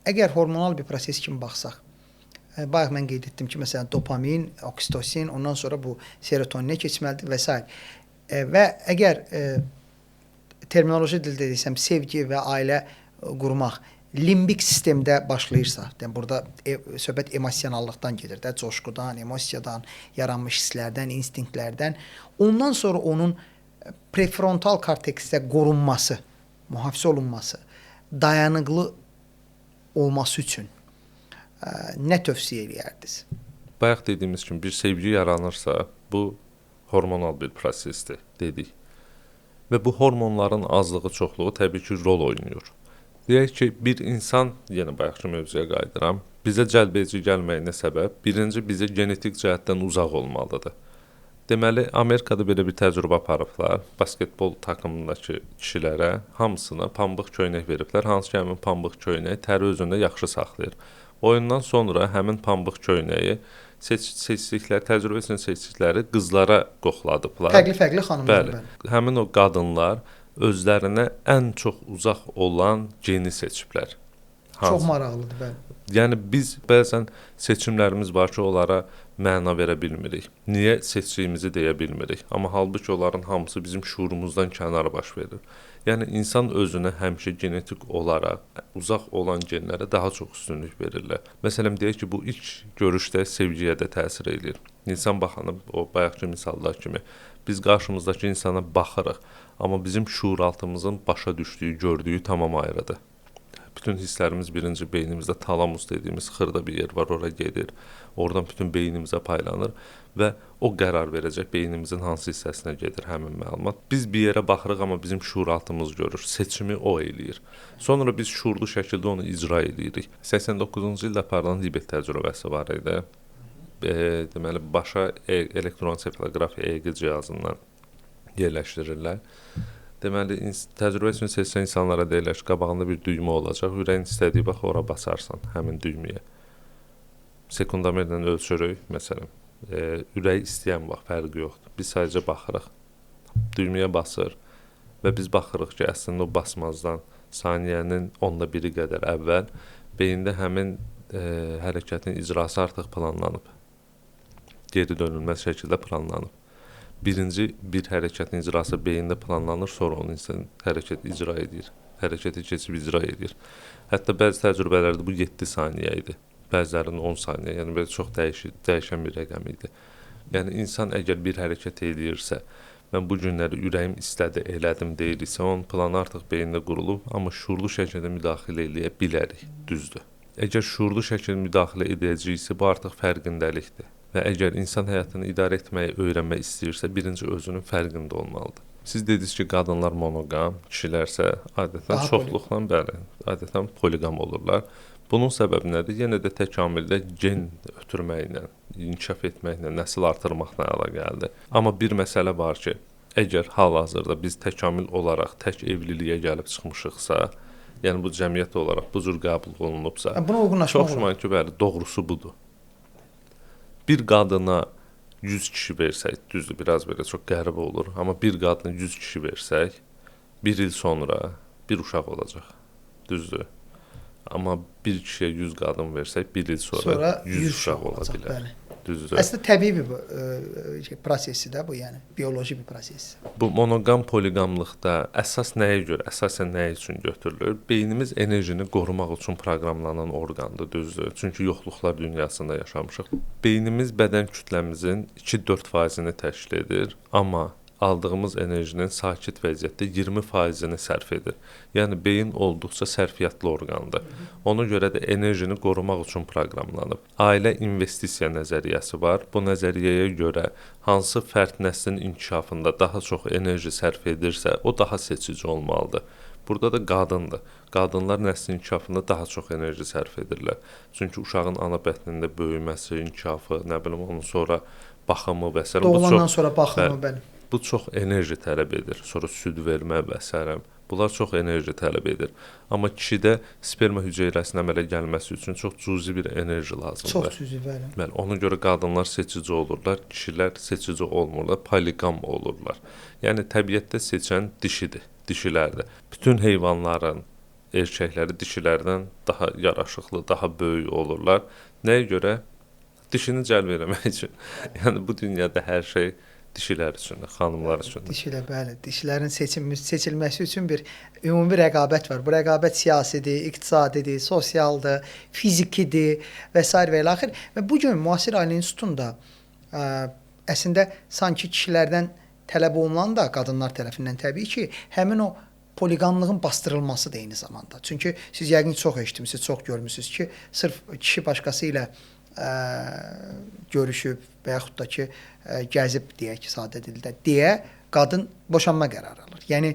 Əgər hormonal bir proses kimi baxsaq, bayaq mən qeyd etdim ki, məsələn dopamin, oksitosin, ondan sonra bu serotoninə keçməlidir və s. Və əgər terminoloji dildə desəm, sevgi və ailə qurmaq limbik sistemdə başlayırsa, yəni burada söhbət emosionallıqdan gedir də, coşqudan, emosiyadan, yaranmış hisslərdən, instinktlərdən. Ondan sonra onun prefrontal korteksdə qorunması, mühafizə olunması, dayanıqlı olması üçün nə tövsiyə eləyərdiniz? Bayaq dediyimiz kimi bir sevgi yaranırsa, bu hormonal bir prosesdir dedik. Və bu hormonların azlığı, çoxluğu təbii ki, rol oynayır. Deyək ki, bir insan, yenə bayaqki mövzuya qayıdıram, bizə cəlbedici gəlməyinə səbəb, birinci bizə genetik cəhətdən uzaq olmalıdır. Deməli, Amerikada belə bir təcrübə aparıblar. Basketbol takımındakı kişilərə hamısına pambıq köynək veriblər. Hansı ki, həmin pambıq köynək təri özündə yaxşı saxlayır. Oyundan sonra həmin pambıq köynəyi seçdikləri, təcrübə üçün seçdikləri qızlara qoxladıblar. Fərqli-fərqli xanımlar. Bəli. Həmin o qadınlar özlərinə ən çox uzaq olan geni seçiblər. Hansı? Çox maraqlıdır, bəli. Yəni biz bəzən seçimlərimiz var ki, onlara məna verə bilmirik. Niyə seçdiyimizi deyə bilmirik. Amma halbuki onların hamısı bizim şuurumuzdan kənara baş verir. Yəni insan özünə həmişə genetik olaraq uzaq olan genlərə daha çox üstünlük verirlər. Məsələn, deyək ki, bu ilk görüşdə sevgiyə də təsir eləyir. İnsan baxanı, o bayaqki misallar kimi, biz qarşımızdakı insana baxırıq, amma bizim şuuraltımızın başa düşdüyü, gördüyü tamam ayrıdır. Bütün hisslərimiz birinci beynimizdə talamus dediyimiz xırda bir yer var, ora gedir. Oradan bütün beynimizə paylanır və o qərar verəcək beynimizin hansı hissəsinə gedir həmin məlumat. Biz bir yerə baxırıq, amma bizim şuuraltımız görür. Seçimi o eləyir. Sonra biz şuurlu şəkildə onu icra eləyirik. 89-cu ildə aparılan Libet təcrübəsi var idi. Deməli, başa elektroensefaloqrafiya EEG cihazından yerləşdirirlər. Deməli, təcrübə üçün seçilən insanlara deyirlər ki, qabağında bir düymə olacaq, ürəyin istədiyi vaxt ora basarsan həmin düyməyə. Sekundomerlə ölçürük, məsələn, ürək istəyən vaxt fərqi yoxdur. Biz sadəcə baxırıq, düyməyə basır və biz baxırıq ki, əslində o basmazdan saniyənin 1/10 qədər əvvəl beyində həmin hərəkətin icrası artıq planlanıb. Geri dönülməz şəkildə planlanıb. Birinci bir hərəkətin icrası beyində planlanır, sonra onu insan hərəkət icra edir. Hərəkəti keçib icra edir. Hətta bəzi təcrübələrdə bu 7 saniyə idi. Bəzilərinin 10 saniyə, yəni belə çox dəyişən bir rəqəm idi. Yəni insan əgər bir hərəkət eləyirsə, mən bu günləri ürəyim istədi, elədim deyirsə, onun planı artıq beyində qurulub, amma şuurlu şəkildə müdaxilə eləyə bilərik, düzdür. Əgər şuurlu şəkildə müdaxilə edəcəksə, bu artıq fərqindəlikdir. Və əgər insan həyatını idarə etməyi öyrənmək istəyirsə, birinci özünün fərqində olmalıdır. Siz dediniz ki, qadınlar monoqam, kişilərsə adətən daha çoxluqla, bəli, adətən poliqam olurlar. Bunun səbəbi nədir? Yenə də təkamildə gen ötürməklə, inkişaf etməklə, nəsil artırmaqla əlaqəlidir. Amma bir məsələ var ki, əgər hal-hazırda biz təkamil olaraq tək evliliyə gəlib çıxmışıqsa, yəni bu cəmiyyət olaraq bu cür qəbul olunubsa, buna uyğunlaşmaq çox güman ki, bəli, doğrusu budur. Bir qadına 100 kişi versək, düzdür, biraz belə çox qəribə olur, amma bir qadına 100 kişi versək, bir il sonra bir uşaq olacaq, düzdür. Amma bir kişiyə 100 qadın versək, bir il sonra 100 uşaq ola bilər. Bəli. Düzdür. Əslində təbii bir prosesi də bu, yəni bioloji bir proses. Bu monoqam poliqamlıqda əsas nəyə görə, əsasən nə üçün götürülür? Beynimiz enerjini qorumaq üçün proqramlanan orqandır, düzdür. Çünki yoxluqlar dünyasında yaşamışıq. Beynimiz bədən kütləmizin 2-4%-ni təşkil edir, amma aldığımız enerjinin sakit vəziyyətdə 20%-ni sərf edir. Yəni beyin olduqca sərfiyyatlı orqandır. Ona görə də enerjini qorumaq üçün proqramlanıb. Ailə investisiya nəzəriyyəsi var. Bu nəzəriyyəyə görə hansı fərd nəslin inkişafında daha çox enerji sərf edirsə, o daha seçici olmalıdır. Burada da qadındır. Qadınlar nəslin inkişafında daha çox enerji sərf edirlər. Çünki uşağın ana bətnində böyüməsi, inkişafı, nə bilim, onun sonra baxımı və s. Doğulandan sonra baxımı, bəli. Bu çox enerji tələb edir. Sonra süd vermə və sairə. Bunlar çox enerji tələb edir. Amma kişidə sperma hüceyrəsinin əmələ gəlməsi üçün çox cüzi bir enerji lazımdır. Çox cüzi, bəli. Bəli, ona görə qadınlar seçici olurlar, kişilər seçici olmurlar, poliqam olurlar. Yəni təbiətdə seçən dişidir, dişilərdir. Bütün heyvanların erkəkləri dişilərdən daha yaraşıqlı, daha böyük olurlar. Nəyə görə? Dişini cəlb eləmək üçün. Yəni bu dünyada hər şey dişilər üçündür, xanımlar üçündür. Dişilər, bəli, dişilərin seçilməsi üçün bir ümumi rəqabət var. Bu rəqabət siyasidir, iqtisadidir, sosialdır, fizikidir və sair və ilaxır. Və bu gün müasir ailə institutunda əslində sanki kişilərdən tələb olunan da qadınlar tərəfindən təbii ki, həmin o poliqamlığın bastırılması da eyni zamanda. Çünki siz yəqin çox eşitmisiniz, çox görmüsünüz ki, sırf kişi başqası ilə görüşüb və yaxud da ki, gəzib deyək ki, sadə dildə deyə qadın boşanma qərarı alır. Yəni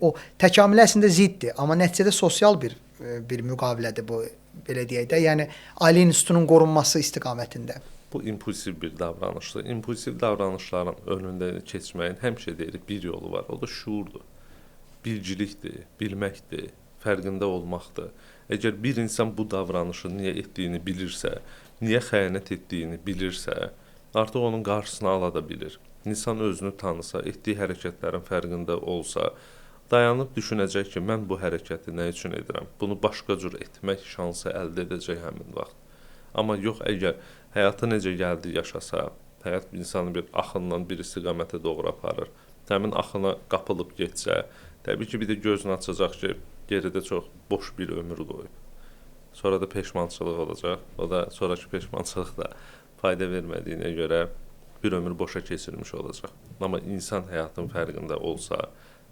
o təkamülə əslində ziddir, amma nəticədə sosial bir müqavilədir bu, belə deyək də. Yəni ailə institutunun qorunması istiqamətində. Bu impulsiv bir davranışdır. İmpulsiv davranışların önündə keçməyin həmişə deyirik bir yolu var. O da şuurdur. Bilgilikdir, bilməkdir, fərqində olmaqdır. Əgər bir insan bu davranışı niyə etdiyini bilirsə, niyə xəyanət etdiyini bilirsə, artıq onun qarşısını ala da bilir. İnsan özünü tanısa, etdiyi hərəkətlərin fərqində olsa, dayanıb düşünəcək ki, mən bu hərəkəti nə üçün edirəm? Bunu başqa cür etmək şansı əldə edəcək həmin vaxt. Amma yox, əgər həyatı necə gəldi yaşasa, həyat insanı bir axından bir istiqamətə doğru aparır, həmin axına qapılıb getsə, təbii ki, bir də gözünü açacaq ki, geridə çox boş bir ömür qoyub. Sonra da peşmançılıq olacaq. O da sonrakı peşmançılıq da fayda vermədiyinə görə bir ömür boşa keçirmiş olacaq. Amma insan həyatın fərqində olsa,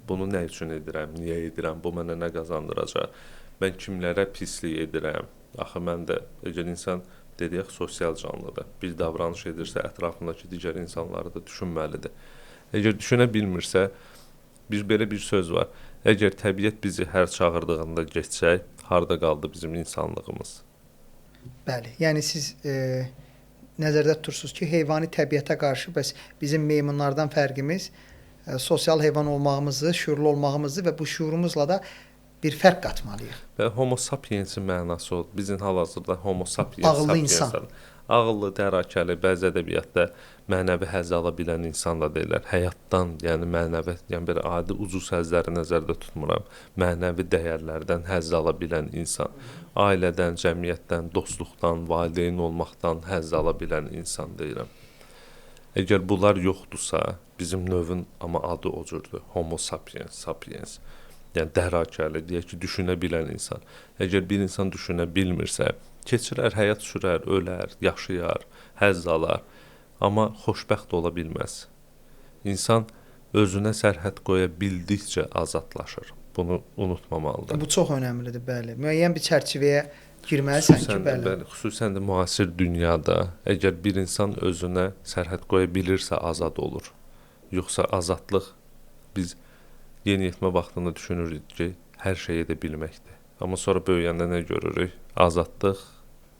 bunu nə üçün edirəm, niyə edirəm, bu mənə nə qazandıracaq, mən kimlərə pislik edirəm. Axı mən də, əgər insan dediyək, sosial canlıdır. Bir davranış edirsə, ətrafındakı digər insanları da düşünməlidir. Əgər düşünə bilmirsə, bir belə bir söz var. Əgər təbiət bizi hər çağırdığında getsək, harda qaldı bizim insanlığımız? Bəli, yəni siz nəzərdə tutursunuz ki, heyvani təbiətə qarşı bəs bizim meymunlardan fərqimiz sosial heyvan olmağımızı, şüurlu olmağımızı və bu şüurumuzla da bir fərq qatmalıyıq. Və homo sapiensin mənası odur. Bizim hal-hazırda homo sapiens, ağıllı insan. Ağıllı, dərakəli, bəzi ədəbiyyatda mənəvi həzz ala bilən insan da deyirlər. Həyatdan, yəni mənəvi, yəni belə adi ucuz həzzləri nəzərdə tutmuram. Mənəvi dəyərlərdən həzz ala bilən insan. Ailədən, cəmiyyətdən, dostluqdan, valideyn olmaqdan həzz ala bilən insan deyirəm. Əgər bunlar yoxdursa, bizim növün amma adı o cürdür. Homo sapiens, sapiens. Yəni dərakəli, deyək ki, düşünə bilən insan. Əgər bir insan düşünə bilmirsə, keçirər, həyat sürər, ölər, yaşayar, həzz alar, amma xoşbəxt ola bilməz. İnsan özünə sərhəd qoya bildikcə azadlaşır. Bunu unutmamalıdır. Bu çox önəmlidir, bəli. Müəyyən bir çərçivəyə girməlisən ki, bəli. Bəli, xüsusən də müasir dünyada əgər bir insan özünə sərhəd qoya bilirsə azad olur. Yoxsa azadlıq biz yeniyetmə vaxtında düşünürük ki, hər şeyi edə bilməkdir. Amma sonra böyüyəndə nə görürük? Azadlıq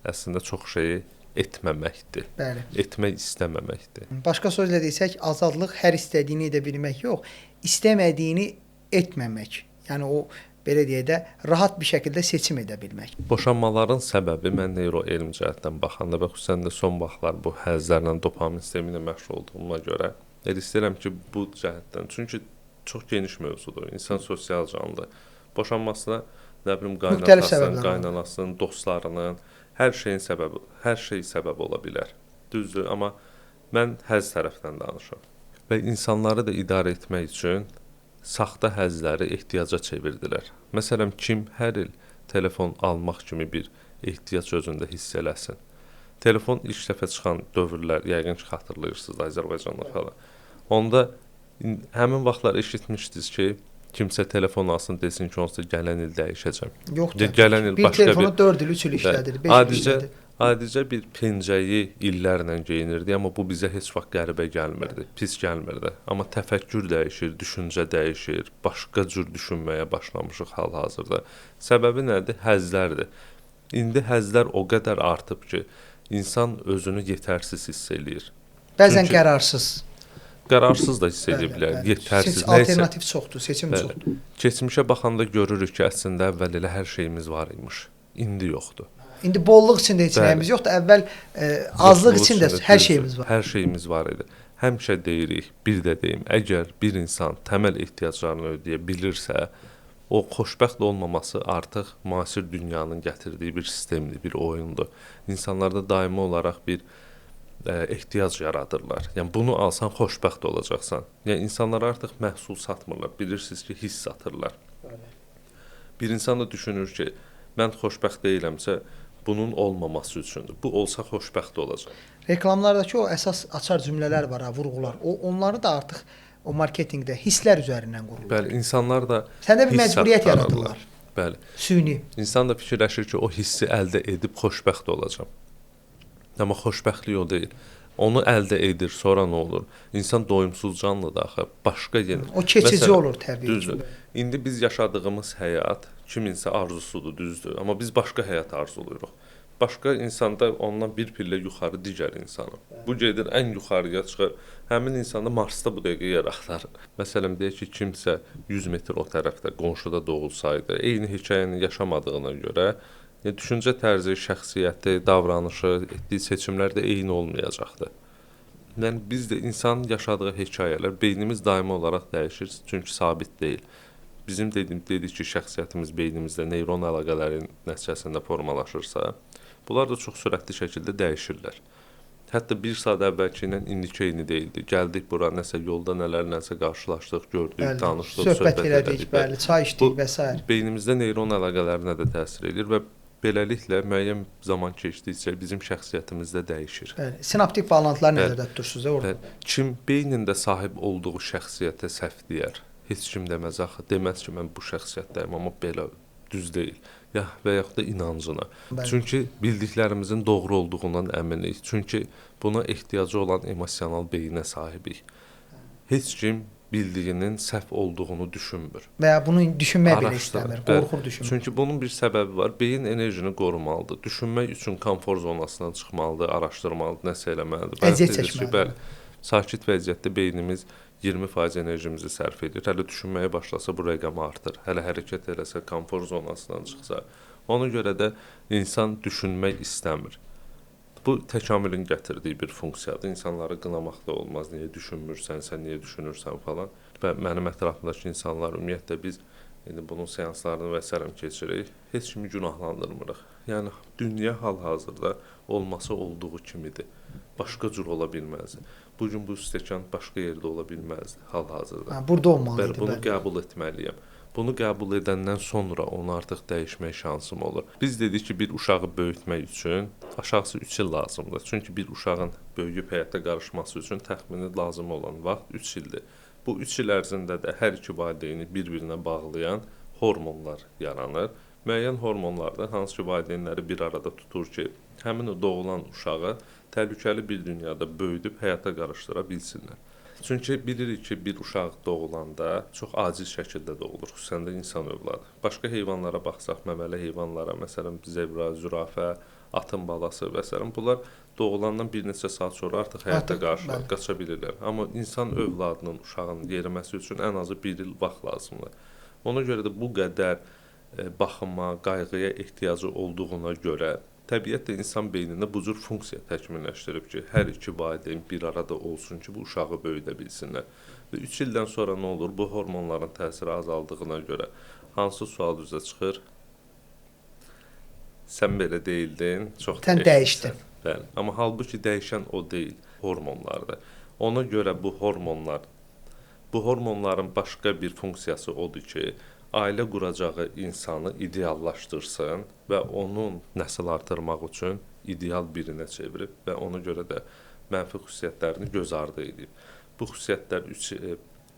əslində çox şeyi etməməkdir. Bəli. Etmək istəməməkdir. Başqa sözlə desək, azadlıq hər istədiyini edə bilmək yox, istəmədiyini etməmək. Yəni o, belə deyək də, rahat bir şəkildə seçim edə bilmək. Boşanmaların səbəbi mən neuroelm cəhətdən baxanda və xüsusən də son vaxtlar bu həzzlərlə, dopamin sistemi ilə məşğul olduğuma görə elə istəyirəm ki, bu cəhətdən. Çünki çox geniş mövzudur. İnsan sosial canlıdır. Boşanmasına nə bilim qaynatasının, qaynanasının, dostlarının, hər şeyin səbəbi, hər şey səbəb ola bilər. Düzdür, amma mən həzz tərəfindən danışıram. Və insanları da idarə etmək üçün saxta həzzləri ehtiyaca çevirdilər. Məsələn, kim hər il telefon almaq kimi bir ehtiyac özündə hiss eləsin. Telefon ilk dəfə çıxan dövrlər, yəqin ki, xatırlayırsınız Azərbaycanda falan. Onda həmin vaxtlar eşitmişdiniz ki, kimsə telefon alsın, desin ki, onsuz da gələn il dəyişəcəm. Yoxdur. Gələn il bir başqa telefonu 4 il, 3 il işlədir, 5 il işlədir. Adicə bir pencəyi illərlə geyinirdi, amma bu bizə heç vaxt qəribə gəlmirdi, pis gəlmirdi. Amma təfəkkür dəyişir, düşüncə dəyişir, başqa cür düşünməyə başlamışıq hal-hazırda. Səbəbi nədir? Həzzlərdir. İndi həzzlər o qədər artıb ki, insan özünü yetərsiz hiss eləyir. Bəzən qərarsız. Qərarsız da hiss edə bilər, yetərsiz. Alternativ çoxdur, seçim çoxdur. Keçmişə baxanda görürük ki, əslində əvvəl elə hər şeyimiz var imiş. İndi yoxdur. İndi bolluq içində heç nəyimiz yoxdur. Əvvəl azlıq içində hər şeyimiz var. Hər şeyimiz var idi. Həmişə deyirik, bir də deyim, əgər bir insan təməl ehtiyaclarını ödəyə bilirsə, o xoşbəxt olmaması artıq müasir dünyanın gətirdiyi bir sistemdir, bir oyundur. İnsanlarda daimi olaraq bir ehtiyac yaradırlar. Yəni bunu alsan xoşbəxt olacaqsan. Yəni insanlar artıq məhsul satmırlar. Bilirsiniz ki, hiss satırlar. Bəli. Bir insan da düşünür ki, mən xoşbəxt deyiləmsə, bunun olmaması üçündür. Bu olsa xoşbəxt olacaq. Reklamlardakı o əsas açar cümlələr var, ha, vurğular. O onları da artıq o marketinqdə hisslər üzərindən qurulur. Bəli, insanlar da səndə bir məcburiyyət yaradırlar. Bəli. Süni. İnsan da fikirləşir ki, o hissi əldə edib xoşbəxt olacam. Amma xoşbəxtlik o deyil. Onu əldə edir, sonra nə olur? İnsan doyumsuz canlıdır axı. Başqa yenə. O keçici məsələn, olur təbii düzdür. Ki. İndi biz yaşadığımız həyat kiminsə arzusudur, düzdür. Amma biz başqa həyat arzulayırıq. Başqa insanda ondan bir pillə yuxarı digər insanı. Bu gedir ən yuxarıya çıxır. Həmin insanda Marsda bu dəqiqə yer axtarır. Məsələn, deyək ki, kimsə 100 metr o tərəfdə qonşuda doğulsaydı, eyni hekayəni yaşamadığına görə düşüncə tərzi, şəxsiyyəti, davranışı, etdiyi seçimlər də eyni olmayacaqdı. Yəni biz də insanın yaşadığı hekayələr, beynimiz daimi olaraq dəyişir, çünki sabit deyil. Bizim dedik ki, şəxsiyyətimiz beynimizdə neyron əlaqələrinin nəticəsində formalaşırsa, bunlar da çox sürətli şəkildə dəyişirlər. Hətta bir saat əvvəlki ilə indiki eyni deyildi. Gəldik bura, nəsə yolda nələrləsə qarşılaşdıq, gördük, bəli, danışdıq, söhbət elədik, bəli, çay içdik və s. Beynimizdə neyron əlaqələrinə də təsir edir və beləliklə müəyyən zaman keçdikcə bizim şəxsiyyətimiz də dəyişir. Bəli, sinaptik bağlantılar nəzərdə tutursunuz orada. Bəli. Kim beynində sahib olduğu şəxsiyyətə səhv deyər, heç kim deməz axı, deməz ki, mən bu şəxsiyyətdəyim, amma belə düz deyil. Ya və yaxud da inancına. Bəli. Çünki bildiklərimizin doğru olduğundan əminik. Çünki buna ehtiyacı olan emosional beyinə sahibik. Heç kim bildiyinin səhv olduğunu düşünmür. Və ya bunu düşünmək belə istəmir, qorxur düşünmək. Çünki bunun bir səbəbi var. Beyin enerjini qorumalıdır. Düşünmək üçün komfort zonasından çıxmalıdır, araşdırmalıdır, nəsə eləməlidir. Əziyyət çəkməlidir. Bəli. Sakit vəziyyətdə beynimiz 20% enerjimizi sərf edir. Hələ düşünməyə başlasa bu rəqəm artır. Hələ hərəkət eləsə, komfort zonasından çıxsa. Ona görə də insan düşünmək istəmir. Bu təkamülün gətirdiyi bir funksiyadır. İnsanları qınamaq da olmaz. Niyə düşünmürsən, sən niyə düşünürsən falan. Və mənim ətrafımdakı insanlar ümumiyyətlə biz indi bunun seanslarını və sairə keçirik. Heç kimi günahlandırmırıq. Yəni dünya hal-hazırda olması olduğu kimidir. Başqa cür ola bilməzdi. Bu gün bu stəkan başqa yerdə ola bilməzdi hal-hazırda. Ha, burada olmalı idi. Bəli, bunu qəbul etməliyəm. Bunu qəbul edəndən sonra onu artıq dəyişmək şansım olur. Biz dedik ki, bir uşağı böyütmək üçün aşağısı 3 il lazımdır. Çünki bir uşağın böyüyüb həyata qarışması üçün təxmini lazım olan vaxt 3 ildir. Bu 3 il ərzində də hər iki valideyni bir-birinə bağlayan hormonlar yaranır. Müəyyən hormonlardır, hansı ki valideynləri bir arada tutur ki, həmin o doğulan uşağı təhlükəli bir dünyada böyüdüb həyata qarışdıra bilsinlər. Çünki bilirik ki, bir uşaq doğulanda çox aciz şəkildə doğulur, xüsusən də insan övladı. Başqa heyvanlara baxsaq, məməli heyvanlara, məsələn, zebra, zürafə, atın balası və s. Bunlar doğulandan bir neçə saat sonra artıq həyata qarşı qaça bilirlər. Amma insan övladının, uşağın yeriməsi üçün ən azı bir il vaxt lazımdır. Ona görə də bu qədər baxıma, qayğıya ehtiyacı olduğuna görə təbiət də insan beynində bu cür funksiya təkmilləşdirib ki, hər iki valideyn bir arada olsun ki, bu uşağı böyüdə bilsinlər. Və 3 ildən sonra nə olur? Bu hormonların təsiri azaldığına görə hansı sual üzə çıxır? Sən belə deyildin, çox sən dəyişdin. Bəli. Amma halbuki dəyişən o deyil, hormonlardır. Ona görə bu hormonların başqa bir funksiyası odur ki, ailə quracağı insanı ideallaşdırsın və onun nəsil artırmaq üçün ideal birinə çevirib və ona görə də mənfi xüsusiyyətlərini göz ardı edib. Bu xüsusiyyətlər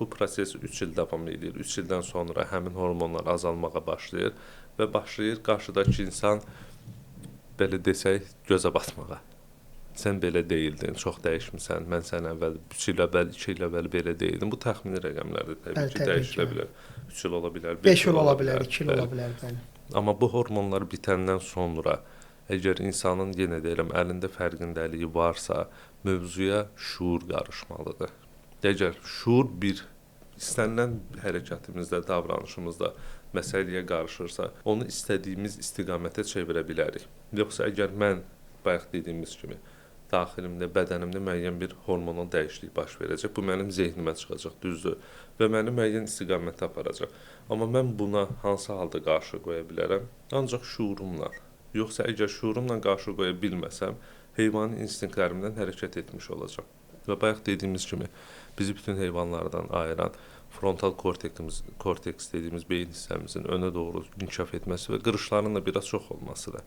bu proses 3 il davam edir. 3 ildən sonra həmin hormonlar azalmağa başlayır və başlayır qarşıdakı insan belə desək gözə batmağa. Sən belə deyildin, çox dəyişmisən, mən sən əvvəl 3 il əvvəl, 2 il əvvəl belə deyildim. Bu təxmini rəqəmlərdir, təbii ki, dəyişilə bilər. 3 il ola bilər, 5 il ola bilər, 2 il ola bilər, bəli. Amma bu hormonlar bitəndən sonra, əgər insanın, yenə deyirəm, əlində fərqindəliyi varsa, mövzuya şuur qarışmalıdır. Əgər şuur bir istənilən hərəkətimizdə, davranışımızda məsələyə qarışırsa, onu istədiyimiz istiqamətə çevirə bilərik. Yoxsa əgər mən bayaq dediyimiz kimi daxilimdə, bədənimdə müəyyən bir hormonal dəyişiklik baş verəcək, bu mənim zehnimə çıxacaq, düzdür, və məni müəyyən istiqamətə aparacaq. Amma mən buna hansı halda qarşı qoya bilərəm? Ancaq şuurumla. Yoxsa əgər şuurumla qarşı qoya bilməsəm, heyvani instinktlərimdən hərəkət etmiş olacağam. Və bayaq dediyimiz kimi bizi bütün heyvanlardan ayıran frontal korteks dediyimiz beyin hissəmizin önə doğru inkişaf etməsi və qırışların da biraz çox olmasıdır.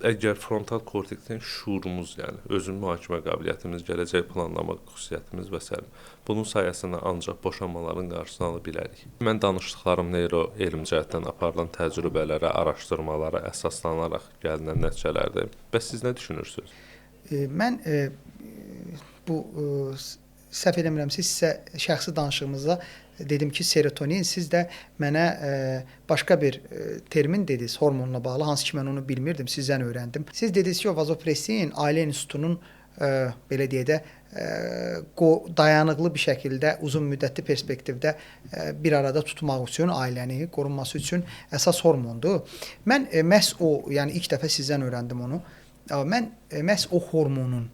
Əgər frontal korteksin şuurumuz, yəni özün mühakimə qabiliyyətimiz, gələcək planlama xüsusiyyətimiz və s. Bunun sayəsində ancaq boşanmaların qarşısını ala bilərik. Mən danışdıqlarım neyro elm cəhətdən aparılan təcrübələrə, araşdırmalara əsaslanaraq gəlinən nəticələrdir. Bəs siz nə düşünürsünüz? Mən bu səhv eləmirəmsə sizə şəxsi danışığımızda dedim ki, serotonin, siz də mənə başqa bir termin dediniz hormonla bağlı, hansı ki mən onu bilmirdim, sizdən öyrəndim. Siz dediniz ki, o vazopressin ailə institutunun belə deyək də dayanıqlı bir şəkildə uzun müddətli perspektivdə bir arada tutmaq üçün, ailəni qorunması üçün əsas hormondur. Mən məhz o, yəni ilk dəfə sizdən öyrəndim onu. Mən məhz o hormonun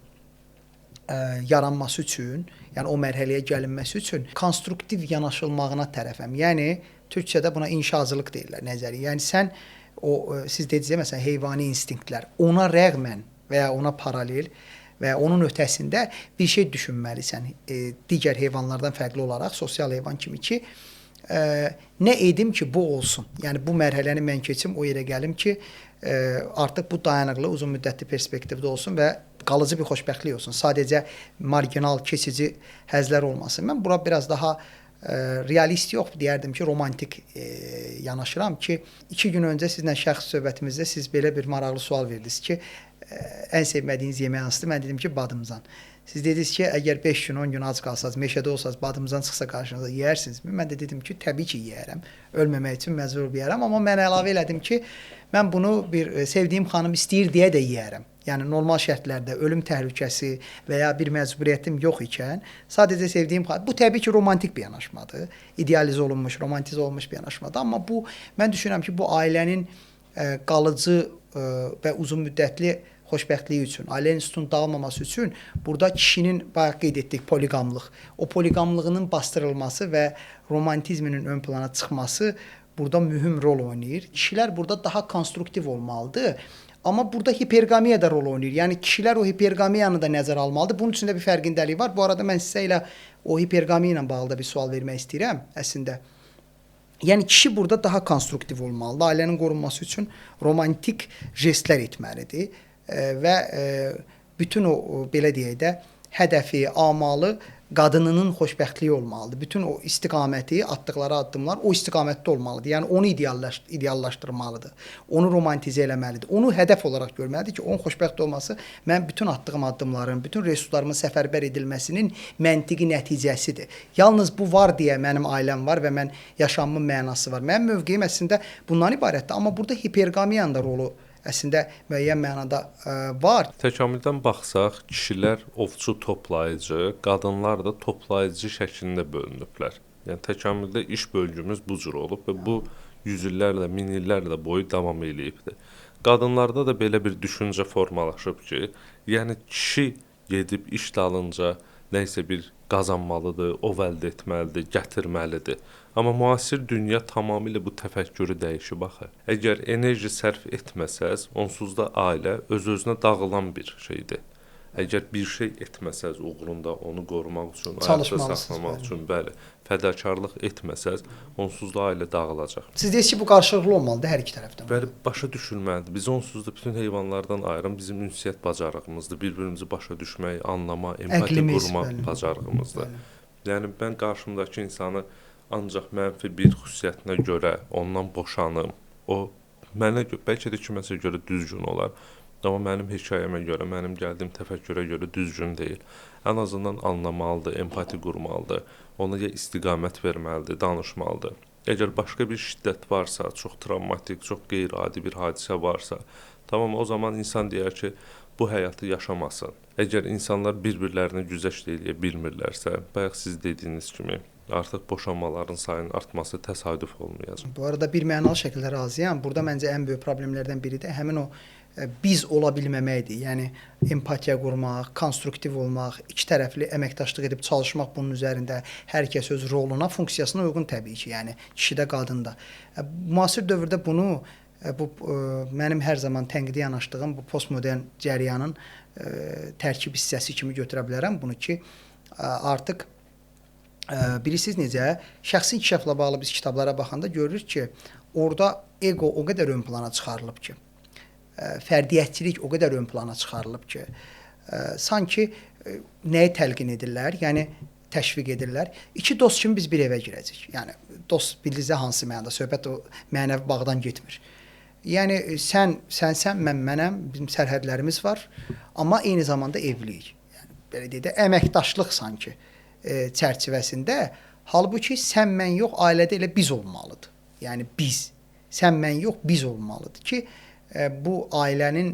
yaranması üçün, yəni o mərhələyə gəlinməsi üçün konstruktiv yanaşılmağına tərəfəm. Yəni türkçədə buna inşacılıq deyirlər, nəzəri. Yəni sən o siz dediniz ya, məsələn heyvani instinktlər, ona rəğmən və ya ona paralel və ya onun ötəsində bir şey düşünməlisən. Digər heyvanlardan fərqli olaraq sosial heyvan kimi ki, nə edim ki bu olsun. Yəni bu mərhələni mən keçim, o yerə gəlim ki, artıq bu dayanıqlı uzun müddətli perspektivdə olsun və qalıcı bir xoşbəxtlik olsun. Sadəcə marginal, keçici həzlər olmasın. Mən bura biraz daha realist yox, deyərdim ki, romantik yanaşıram ki, 2 gün öncə sizlə şəxsi söhbətimizdə siz belə bir maraqlı sual verdiniz ki, ən sevmədiyiniz yemək hansıdır? Mən dedim ki, badımcan. Siz dediniz ki, əgər 5 gün, 10 gün ac qalsanız, meşədə olsanız, badımcan çıxsa qarşınıza yeyərsinizmi? Mən də dedim ki, təbii ki, yeyərəm. Ölməmək üçün məcbur yeyərəm. Amma mən əlavə elədim ki, mən bunu bir sevdiyim xanım istəyir deyə də yeyərəm. Yəni normal şərtlərdə ölüm təhlükəsi və ya bir məcburiyyətim yox ikən, sadəcə sevdiyim xanım. Bu təbii ki, romantik bir yanaşmadır. İdealizə olunmuş, romantizə olunmuş bir yanaşmadır. Amma bu, mən düşünürəm ki, bu ailənin qalıcı və uzun müddətli xoşbəxtliyi üçün, ailə institutunun dağılmaması üçün burada kişinin, bayaq qeyd etdik, poliqamlıq. O poliqamlığının bastırılması və romantizminin ön plana çıxması burada mühüm rol oynayır. Kişilər burada daha konstruktiv olmalıdır. Amma burada hiperqamiya da rol oynayır. Yəni kişilər o hiperqamiyanı da nəzərə almalıdır. Bunun üçün də bir fərqindəlik var. Bu arada mən sizə elə o hiperqamiya ilə bağlı da bir sual vermək istəyirəm əslində. Yəni kişi burada daha konstruktiv olmalıdır. Ailənin qorunması üçün romantik jestlər etməlidir və bütün o belə deyək də hədəfi, amalı qadınının xoşbəxtliyi olmalıdır. Bütün o istiqaməti, atdıqları addımlar o istiqamətdə olmalıdır. Yəni onu ideallaşdırmalıdır. Onu romantizə eləməlidir. Onu hədəf olaraq görməlidir ki, onun xoşbəxt olması mən bütün atdığım addımların, bütün resurslarımın səfərbər edilməsinin məntiqi nəticəsidir. Yalnız bu var deyə mənim ailəm var və mən yaşamımın mənası var. Mənim mövqeyim əslində bundan ibarətdir. Amma burada hiperqamiyanın da rolu əslində müəyyən mənada var. Təkamüldən baxsaq, kişilər ovçu toplayıcı, qadınlar da toplayıcı şəklində bölünüblər. Yəni təkamüldə iş bölgümüz bu cür olub və bu yüz illərlə, min illərlə boyu davam eləyibdir. Qadınlarda da belə bir düşüncə formalaşıb ki, yəni kişi gedib iş dalınca nə isə bir qazanmalıdır, ov əldə etməlidir, gətirməlidir. Amma müasir dünya tamamilə bu təfəkkürü dəyişib axı. Əgər enerji sərf etməsəz, onsuz da ailə öz-özünə dağılan bir şeydir. Əgər bir şey etməsəz uğrunda onu qorumaq üçün, ayaqda saxlamaq üçün, bəli, fədakarlıq etməsəz, onsuz da ailə dağılacaq. Siz deyirsiniz ki, bu qarşılıqlı olmalıdır hər iki tərəfdən. Bəli, başa düşülməlidir. Biz onsuz da bütün heyvanlardan ayıran bizim ünsiyyət bacarığımızdır. Bir-birimizi başa düşmək, anlama, empati Əqlimiz, qurma bəli. bacarığımızdır. Bəli. Yəni mən qarşımdakı insanı ancaq mənfi bir xüsusiyyətinə görə ondan boşanım, o mənə görə, bəlkə də kiməsə görə düzgün olar. Amma mənim hekayəmə görə, mənim gəldiyim təfəkkürə görə düzgün deyil. Ən azından anlamalıdır, empati qurmalıdır, ona ya istiqamət verməlidir, danışmalıdır. Əgər başqa bir şiddət varsa, çox travmatik, çox qeyri-adi bir hadisə varsa, tamam o zaman insan deyər ki, bu həyatı yaşamasın. Əgər insanlar bir-birlərinə güzəşt eləyə bilmirlərsə, bayaq siz dediyiniz kimi artıq boşanmaların sayının artması təsadüf olmayacaq. Bu arada bir mənalı şəkildə razıyam. Burada məncə ən böyük problemlərdən biri də həmin o biz ola bilməməkdir. Yəni empatiya qurmaq, konstruktiv olmaq, iki tərəfli əməkdaşlıq edib çalışmaq bunun üzərində hər kəs öz roluna, funksiyasına uyğun təbii ki, yəni kişidə, qadında. Müasir dövrdə bunu bu mənim hər zaman tənqidi yanaşdığım bu postmodern cərəyanın tərkib hissəsi kimi götürə bilərəm bunu ki, artıq bilirsiniz necə, şəxsi inkişafla bağlı biz kitablara baxanda görürük ki, orada ego o qədər ön plana çıxarılıb ki, fərdiyyətçilik o qədər ön plana çıxarılıb ki, sanki nəyi təlqin edirlər, yəni təşviq edirlər. İki dost kimi biz bir evə girəcək. Yəni dost bilirsə hansı mənada, söhbət o mənəvi bağdan getmir. Yəni sən sənsən, mən mənəm, bizim sərhədlərimiz var, amma eyni zamanda evliyik. Yəni belə deyək də, əməkdaşlıq sanki çərçivəsində, halbuki sən mən yox, ailədə elə biz olmalıdır. Yəni biz, sən mən yox, biz olmalıdır ki, bu ailənin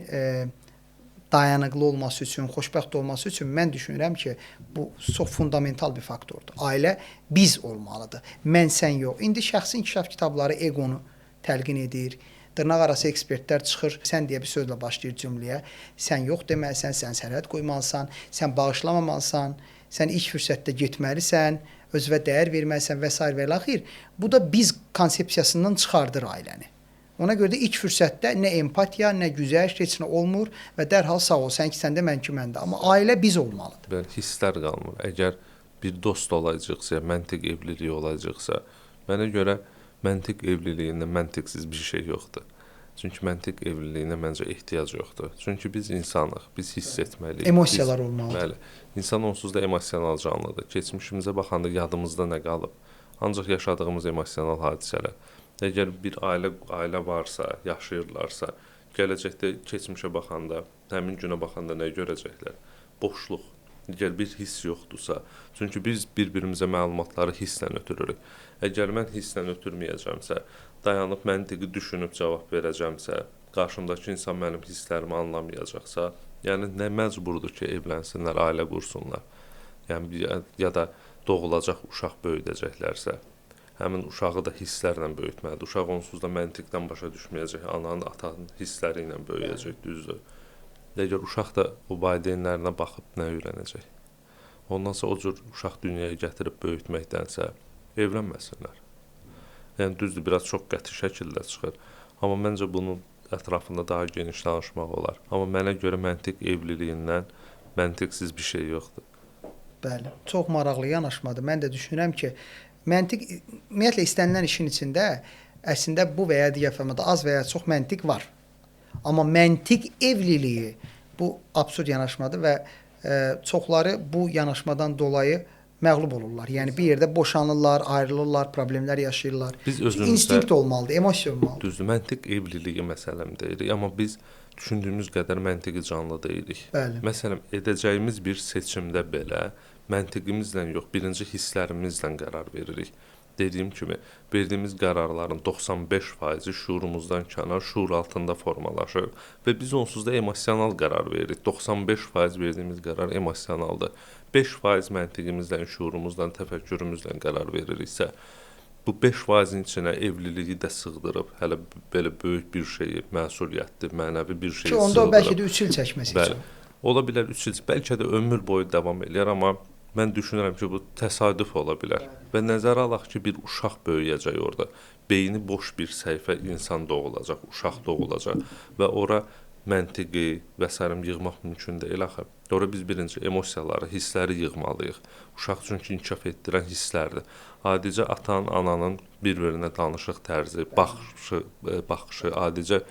dayanıqlı olması üçün, xoşbəxt olması üçün mən düşünürəm ki, bu çox fundamental bir faktordur. Ailə biz olmalıdır, mən sən yox. İndi şəxsi inkişaf kitabları eqonu təlqin edir. Dırnaq arası ekspertlər çıxır, sən deyə bir sözlə başlayır cümləyə. Sən yox deməlisən, sən sərhəd qoymalısan, sən bağışlamamalısan, sən ilk fürsətdə getməlisən, özünə dəyər verməlisən və s. və ilaxır. Bu da biz konsepsiyasından çıxardır ailəni. Ona görə də ilk fürsətdə nə empatiya, nə güzəşt, heç nə olmur və dərhal sağ ol, sən ki səndə, mən ki məndə. Amma ailə biz olmalıdır. Bəli, hisslər qalmır. Əgər bir dost olacaqsa, məntiq evliliyi olacaqsa, mənə görə məntiq evliliyində məntiqsiz bir şey yoxdur. Çünki məntiq evliliyinə məncə ehtiyac yoxdur. Çünki biz insanıq, biz hiss etməliyik. Emosiyalar olmalıdır. Bəli. İnsan onsuz da emosional canlıdır. Keçmişimizə baxanda yadımızda nə qalıb? Ancaq yaşadığımız emosional hadisələr. Əgər bir ailə varsa, yaşayırlarsa, gələcəkdə keçmişə baxanda, həmin günə baxanda nə görəcəklər? Boşluq. Əgər bir hiss yoxdursa, çünki biz bir-birimizə məlumatları hisslə ötürürük. Əgər mən hisslə ötürməyəcəmsə, dayanıb məntiqi düşünüb cavab verəcəmsə, qarşımdakı insan mənim hisslərimi anlamayacaqsa, yəni nə məcburdur ki, evlənsinlər, ailə qursunlar, yəni ya da doğulacaq uşaq böyüdəcəklərsə, həmin uşağı da hisslərlə böyütməlidir. Uşaq onsuz da məntiqdən başa düşməyəcək, ananın, atanın hissləri ilə böyüyəcək, düzdür. Əgər uşaq da o valideynlərinə baxıb nə öyrənəcək? Ondansa o cür uşaq dünyaya gətirib böyütməkdənsə evlənməsinlər. Yəni düzdür, biraz çox qəti şəkildə çıxır. Amma məncə bunun ətrafında daha geniş danışmaq olar. Amma mənə görə məntiq evliliyindən məntiqsiz bir şey yoxdur. Bəli, çox maraqlı yanaşmadır. Mən də düşünürəm ki, məntiq ümumiyyətlə istənilən işin içində əslində bu və ya digər formada az və ya çox məntiq var. Amma məntiq evliliyi bu absurd yanaşmadır və çoxları bu yanaşmadan dolayı məğlub olurlar. Yəni bir yerdə boşanırlar, ayrılırlar, problemlər yaşayırlar. Biz özümüzdə instinkt olmalıdır, emosiya olmalıdır. Düzdür, məntiq evliliyi məsələm deyirik, amma biz düşündüyümüz qədər məntiqi canlı deyilik. Bəli. Məsələn, edəcəyimiz bir seçimdə belə məntiqimizlə yox, birinci hisslərimizlə qərar veririk. Dediyim kimi, verdiyimiz qərarların 95%-i şuurumuzdan kənar, şuur altında formalaşır və biz onsuz da emosional qərar veririk. 95% verdiyimiz qərar emosionaldır. 5% məntiqimizlə, şuurumuzla, təfəkkürümüzlə qərar veririksə, bu 5%-in içinə evliliyi də sığdırıb, hələ belə böyük bir şeyi, məsuliyyətli, mənəvi bir şeyi ki, onda sığdırıb. Bəlkə də 3 il çəkməsi bəli, üçün. Ola bilər 3 il, bəlkə də ömür boyu davam eləyər, amma mən düşünürəm ki, bu təsadüf ola bilər. Və nəzərə alaq ki, bir uşaq böyüyəcək orada. Beyni boş bir səhifə insan doğulacaq, uşaq doğulacaq və ora məntiqi və sair yığmaq mümkün deyil axı. Ora biz birinci emosiyaları, hissləri yığmalıyıq. Uşaq çünki inkişaf etdirən hisslərdir. Adicə atanın, ananın bir-birinə danışıq tərzi, baxışı, adicə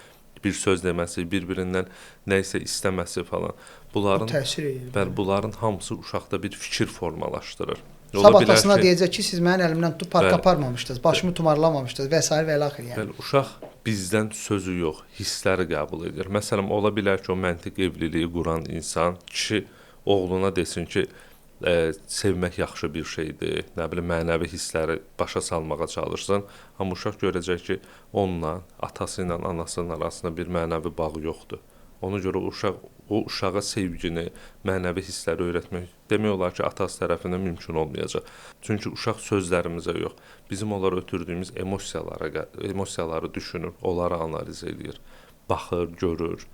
bir söz deməsi, bir-birindən nə isə istəməsi falan. Bunların təsir edir. Bəli, bunların hamısı uşaqda bir fikir formalaşdırır. Sabah atasına deyəcək ki, siz mənim əlimdən tutub parka aparmamışdınız, başımı tumarlamamışdınız və s. və ilaxır yəni. Bəli, uşaq bizdən sözü yox, hissləri qəbul edir. Məsələn, ola bilər ki, o məntiq evliliyi quran insan, kişi oğluna desin ki, sevmək yaxşı bir şeydir, nə bilim, mənəvi hissləri başa salmağa çalışsın. Amma uşaq görəcək ki, onunla, atası ilə anasının arasında bir mənəvi bağ yoxdur. Ona görə uşaq O uşağa sevgini, mənəvi hissləri öyrətmək demək olar ki, atası tərəfindən mümkün olmayacaq. Çünki uşaq sözlərimizə yox, bizim onlara ötürdüyümüz emosiyaları düşünür, onları analiz eləyir, baxır, görür.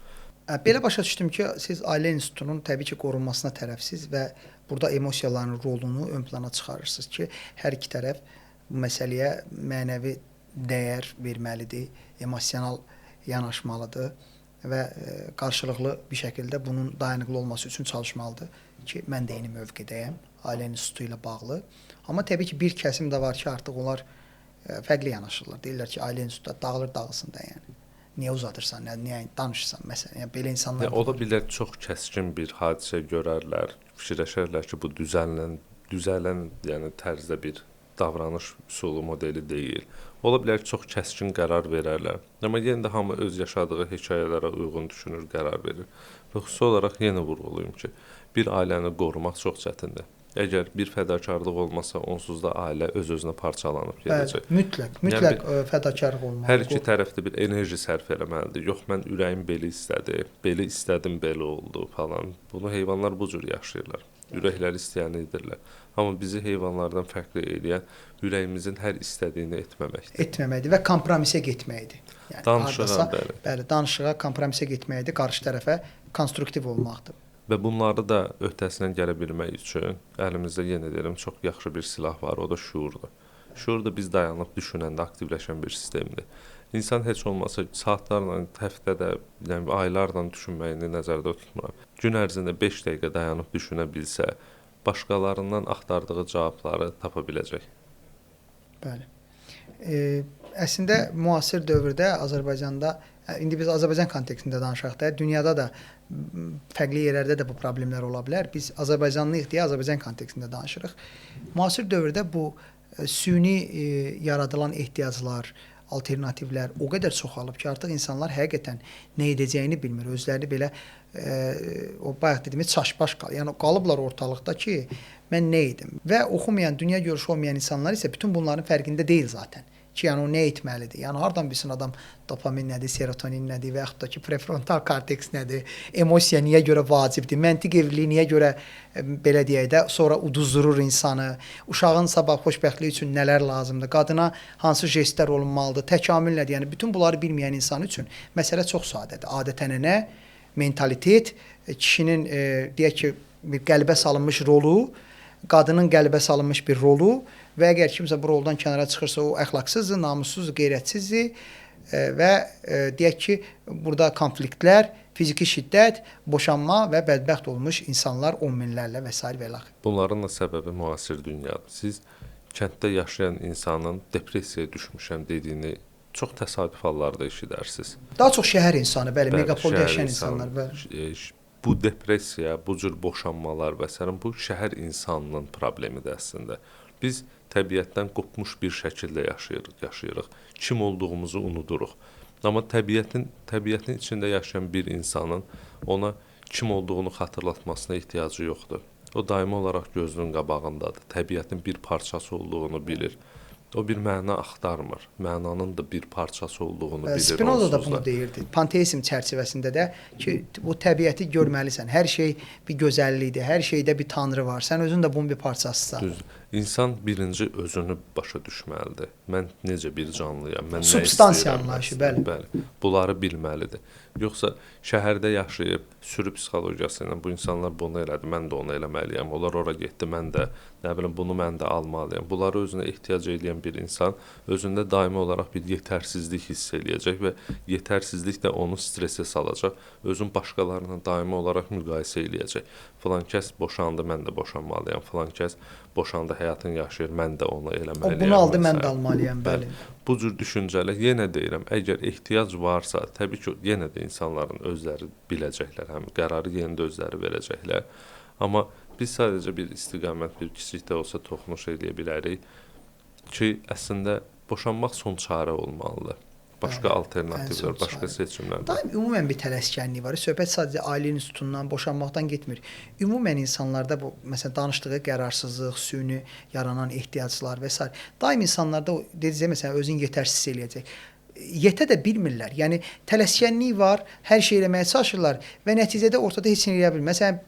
Belə başa düşdüm ki, siz ailə institutunun təbii ki, qorunmasına tərəfsiz və burada emosiyaların rolunu ön plana çıxarırsınız ki, hər iki tərəf bu məsələyə mənəvi dəyər verməlidir, emosional yanaşmalıdır və qarşılıqlı bir şəkildə bunun dayanıqlı olması üçün çalışmalıdır ki, mən də eyni mövqedəyəm ailə institutu ilə bağlı. Amma təbii ki, bir kəsim də var ki, artıq onlar fərqli yanaşırlar. Deyirlər ki, ailə institutu dağılır dağılsın da yəni. Niyə uzadırsan, niyə danışırsan məsələn? Yəni belə insanlar yəni, ola bilər çox kəskin bir hadisə görərlər, fikirləşərlər ki, bu düzələn yəni tərzdə bir davranış üsulu modeli deyil. Ola bilər çox kəskin qərar verərlər. Amma yenə də hamı öz yaşadığı hekayələrə uyğun düşünür, qərar verir. Və xüsusi olaraq yenə vurğulayım ki, bir ailəni qorumaq çox çətindir. Əgər bir fədakarlıq olmasa, onsuz da ailə öz-özünə parçalanıb gedəcək. Bəli, mütləq yəni fədakarlıq olmalıdır. Hər iki tərəfdə bir enerji sərf eləməlidir. Yox, mən ürəyim belə istədi, belə istədim, belə oldu falan. Bunu heyvanlar bu cür yaşayırlar. Ürəkləri istəyəni edirlər. Amma bizi heyvanlardan fərqli eləyən ürəyimizin hər istədiyini etməməkdir. Etməməkdir və kompromisə getməkdir. Yəni danışığa, hardasa, bəli. Bəli, danışığa, kompromisə getməkdir, qarşı tərəfə konstruktiv olmaqdır. Və bunları da öhdəsindən gələ bilmək üçün əlimizdə yenə deyirəm çox yaxşı bir silah var, o da şuurdur. Şuur da biz dayanıb düşünəndə aktivləşən bir sistemdir. İnsan heç olmasa saatlarla, həftədə, yəni aylarla düşünməyini nəzərdə tutmuram. Gün ərzində 5 dəqiqə dayanıb düşünə bilsə, başqalarından axtardığı cavabları tapa biləcək. Bəli. Əslində müasir dövrdə Azərbaycanda, indi biz Azərbaycan kontekstində danışaq da, dünyada da fərqli yerlərdə də bu problemlər ola bilər. Biz Azərbaycanlıyıq deyə Azərbaycan kontekstində danışırıq. Müasir dövrdə bu süni yaradılan ehtiyaclar, alternativlər o qədər çoxalıb ki, artıq insanlar həqiqətən nə edəcəyini bilmir. Özlərini belə o bayaq dediyimiz çaşbaş qalır. Yəni qalıblar ortalıqda ki, mən nə edim? Və oxumayan, dünya görüşü olmayan insanlar isə bütün bunların fərqində deyil zaten. Ki, yəni o nə etməlidir? Yəni hardan bilsin adam dopamin nədir, serotonin nədir və yaxud da ki, prefrontal korteks nədir, emosiya niyə görə vacibdir, məntiq evliliyi niyə görə belə deyək də sonra uduzdurur insanı, uşağın sabah xoşbəxtliyi üçün nələr lazımdır, qadına hansı jestlər olunmalıdır, təkamül nədir? Yəni bütün bunları bilməyən insan üçün məsələ çox sadədir. Adətən-ənə, mentalitet, kişinin deyək ki, bir qəlbə salınmış rolu, qadının qəlbə salınmış bir rolu və əgər kimsə bu roldan kənara çıxırsa, o əxlaqsızdır, namussuzdur, qeyrətsizdir və deyək ki, burada konfliktlər, fiziki şiddət, boşanma və bədbəxt olmuş insanlar on minlərlə və sair və ilaxır. Bunların da səbəbi müasir dünyadır. Siz kənddə yaşayan insanın depressiyaya düşmüşəm dediyini çox təsadüf hallarda eşidərsiniz. Daha çox şəhər insanı, bəli, megapolda yaşayan insanlar, bəli. Bu depressiya, bu cür boşanmalar və sair, bu şəhər insanının problemidir əslində. Biz təbiətdən qopmuş bir şəkildə yaşayırıq. Kim olduğumuzu unuduruq. Amma təbiətin içində yaşayan bir insanın ona kim olduğunu xatırlatmasına ehtiyacı yoxdur. O daimi olaraq gözünün qabağındadır. Təbiətin bir parçası olduğunu bilir. O bir məna axtarmır. Mənanın da bir parçası olduğunu bilir. Spinoza da bunu deyirdi. Panteizm çərçivəsində də ki, bu təbiəti görməlisən. Hər şey bir gözəllikdir. Hər şeydə bir tanrı var. Sən özün də bunun bir parçasısan. Düz. İnsan birinci özünü başa düşməlidir. Mən necə bir canlıyam? Mən substansiya anlayışı, bəli. Bəli. Bunları bilməlidir. Yoxsa şəhərdə yaşayıb sürü psixologiyası ilə bu insanlar bunu elədi, mən də onu eləməliyəm. Onlar ora getdi, mən də nə bilim bunu mən də almalıyam. Bunları özünə ehtiyac eləyən bir insan özündə daimi olaraq bir yetərsizlik hiss eləyəcək və yetərsizlik də onu stresə salacaq. Özün başqalarına daimi olaraq müqayisə eləyəcək. Filan kəs boşandı, mən də boşanmalıyam. Filan kəs boşandı, həyatını yaşayır, mən də onu eləməliyəm. O bunu aldı, mən də almalıyam, bəli. Bu cür düşüncələr, yenə deyirəm, əgər ehtiyac varsa, təbii ki, yenə də insanların özləri biləcəklər, həm qərarı yenə də özləri verəcəklər. Amma biz sadəcə bir istiqamət, bir kiçik də olsa toxunuş eləyə bilərik ki, əslində boşanmaq son çarə olmalıdır. Başqa alternativlər, başqa seçimlər. Daim ümumən bir tələskənlik var. Söhbət sadəcə ailə institutundan, boşanmaqdan getmir. Ümumən insanlarda bu, məsələn, danışdığı qərarsızlıq, süni yaranan ehtiyaclar və s. Daim insanlarda, dedizə, məsələn, özünü yetərsiz eləyəcək. yetə də bilmirlər. Yəni tələskənlik var, hər şey eləməyə çalışırlar və nəticədə ortada heç nə eləyə bilmir. Məsələn,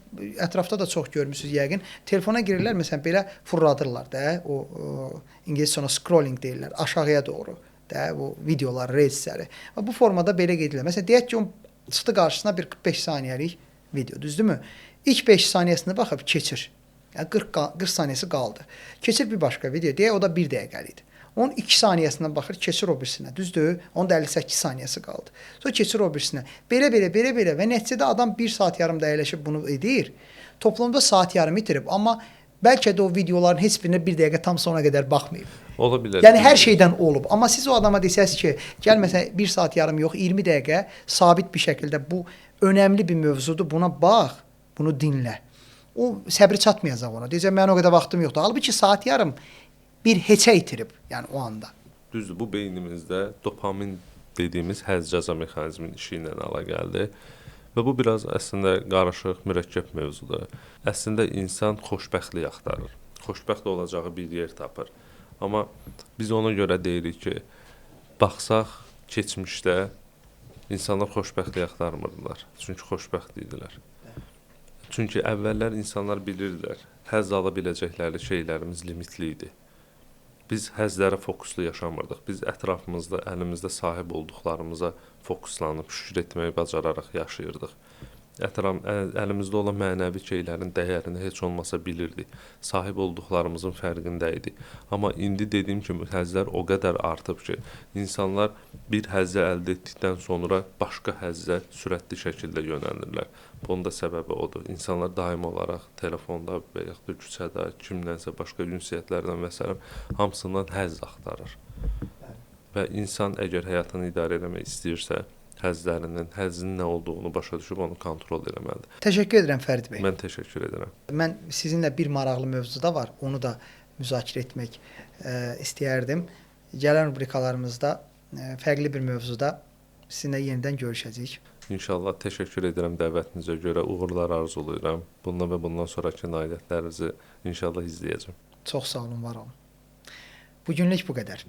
ətrafda da çox görmüsüz yəqin. Telefona girirlər, məsələn, belə fırladırlar da, o ingiliscə ona scrolling deyirlər, aşağıya doğru da, o videolar, reelsləri. Və bu formada belə gedirlər. Məsələn, deyək ki, o çıxdı qarşısına bir 45 saniyəlik video, düzdürmü? İlk 5 saniyəsinə baxıb keçir. Yəni 40 saniyəsi qaldı. Keçir bir başqa video, deyək o da 1 dəqiqəlik idi. Onun 2 saniyəsindən baxır, keçir o birisinə. Düzdür? Onun da 58 saniyəsi qaldı. Sonra keçir o birisinə. Belə-belə, belə-belə və nəticədə adam 1 saat yarım da əyləşib bunu edir. Toplamda saat yarım itirib, amma bəlkə də o videoların heç birinə 1 dəqiqə tam sona qədər baxmayıb. Ola bilər. Yəni hər şeydən olub. Amma siz o adama desəz ki, gəl məsələn 1 saat yarım yox, 20 dəqiqə sabit bir şəkildə bu önəmli bir mövzudur, buna bax, bunu dinlə. O səbri çatmayacaq ona. Deyəcək mənim o qədər vaxtım yoxdur. Halbuki saat yarım bir heçə itirib, yəni o anda. Düzdür, bu beynimizdə dopamin dediyimiz həzz cəza mexanizminin işi ilə əlaqəlidir. Və bu biraz əslində qarışıq, mürəkkəb mövzudur. Əslində insan xoşbəxtlik axtarır. Xoşbəxt olacağı bir yer tapır. Amma biz ona görə deyirik ki, baxsaq keçmişdə insanlar xoşbəxtlik axtarmırdılar. Çünki xoşbəxt idilər. Çünki əvvəllər insanlar bilirdilər, həzz ala biləcəkləri şeylərimiz limitli idi. Biz həzzlərə fokuslu yaşamırdıq. Biz ətrafımızda, əlimizdə sahib olduqlarımıza fokuslanıb, şükür etməyi bacararaq yaşayırdıq. Əlimizdə olan mənəvi şeylərin dəyərini heç olmasa bilirdik. Sahib olduqlarımızın fərqində idik. Amma indi dediyim kimi həzzlər o qədər artıb ki, insanlar bir həzzi əldə etdikdən sonra başqa həzzə sürətli şəkildə yönəlirlər. Bunun da səbəbi odur. İnsanlar daim olaraq telefonda və yaxud da küçədə, kimlənsə başqa ünsiyyətlərdən və s. hamısından həzz axtarır. Və insan əgər həyatını idarə eləmək istəyirsə, həzzlərinin, həzzin nə olduğunu başa düşüb onu kontrol eləməlidir. Təşəkkür edirəm Fərid bəy. Mən təşəkkür edirəm. Mən sizinlə bir maraqlı mövzu da var, onu da müzakirə etmək istəyərdim. Gələn rubrikalarımızda fərqli bir mövzuda sizinlə yenidən görüşəcəyik. İnşallah. Təşəkkür edirəm dəvətinizə görə, uğurlar arzulayıram. Bundan və bundan sonrakı nailiyyətlərinizi inşallah izləyəcəm. Çox sağ olun, var olun. Bugünlük bu qədər.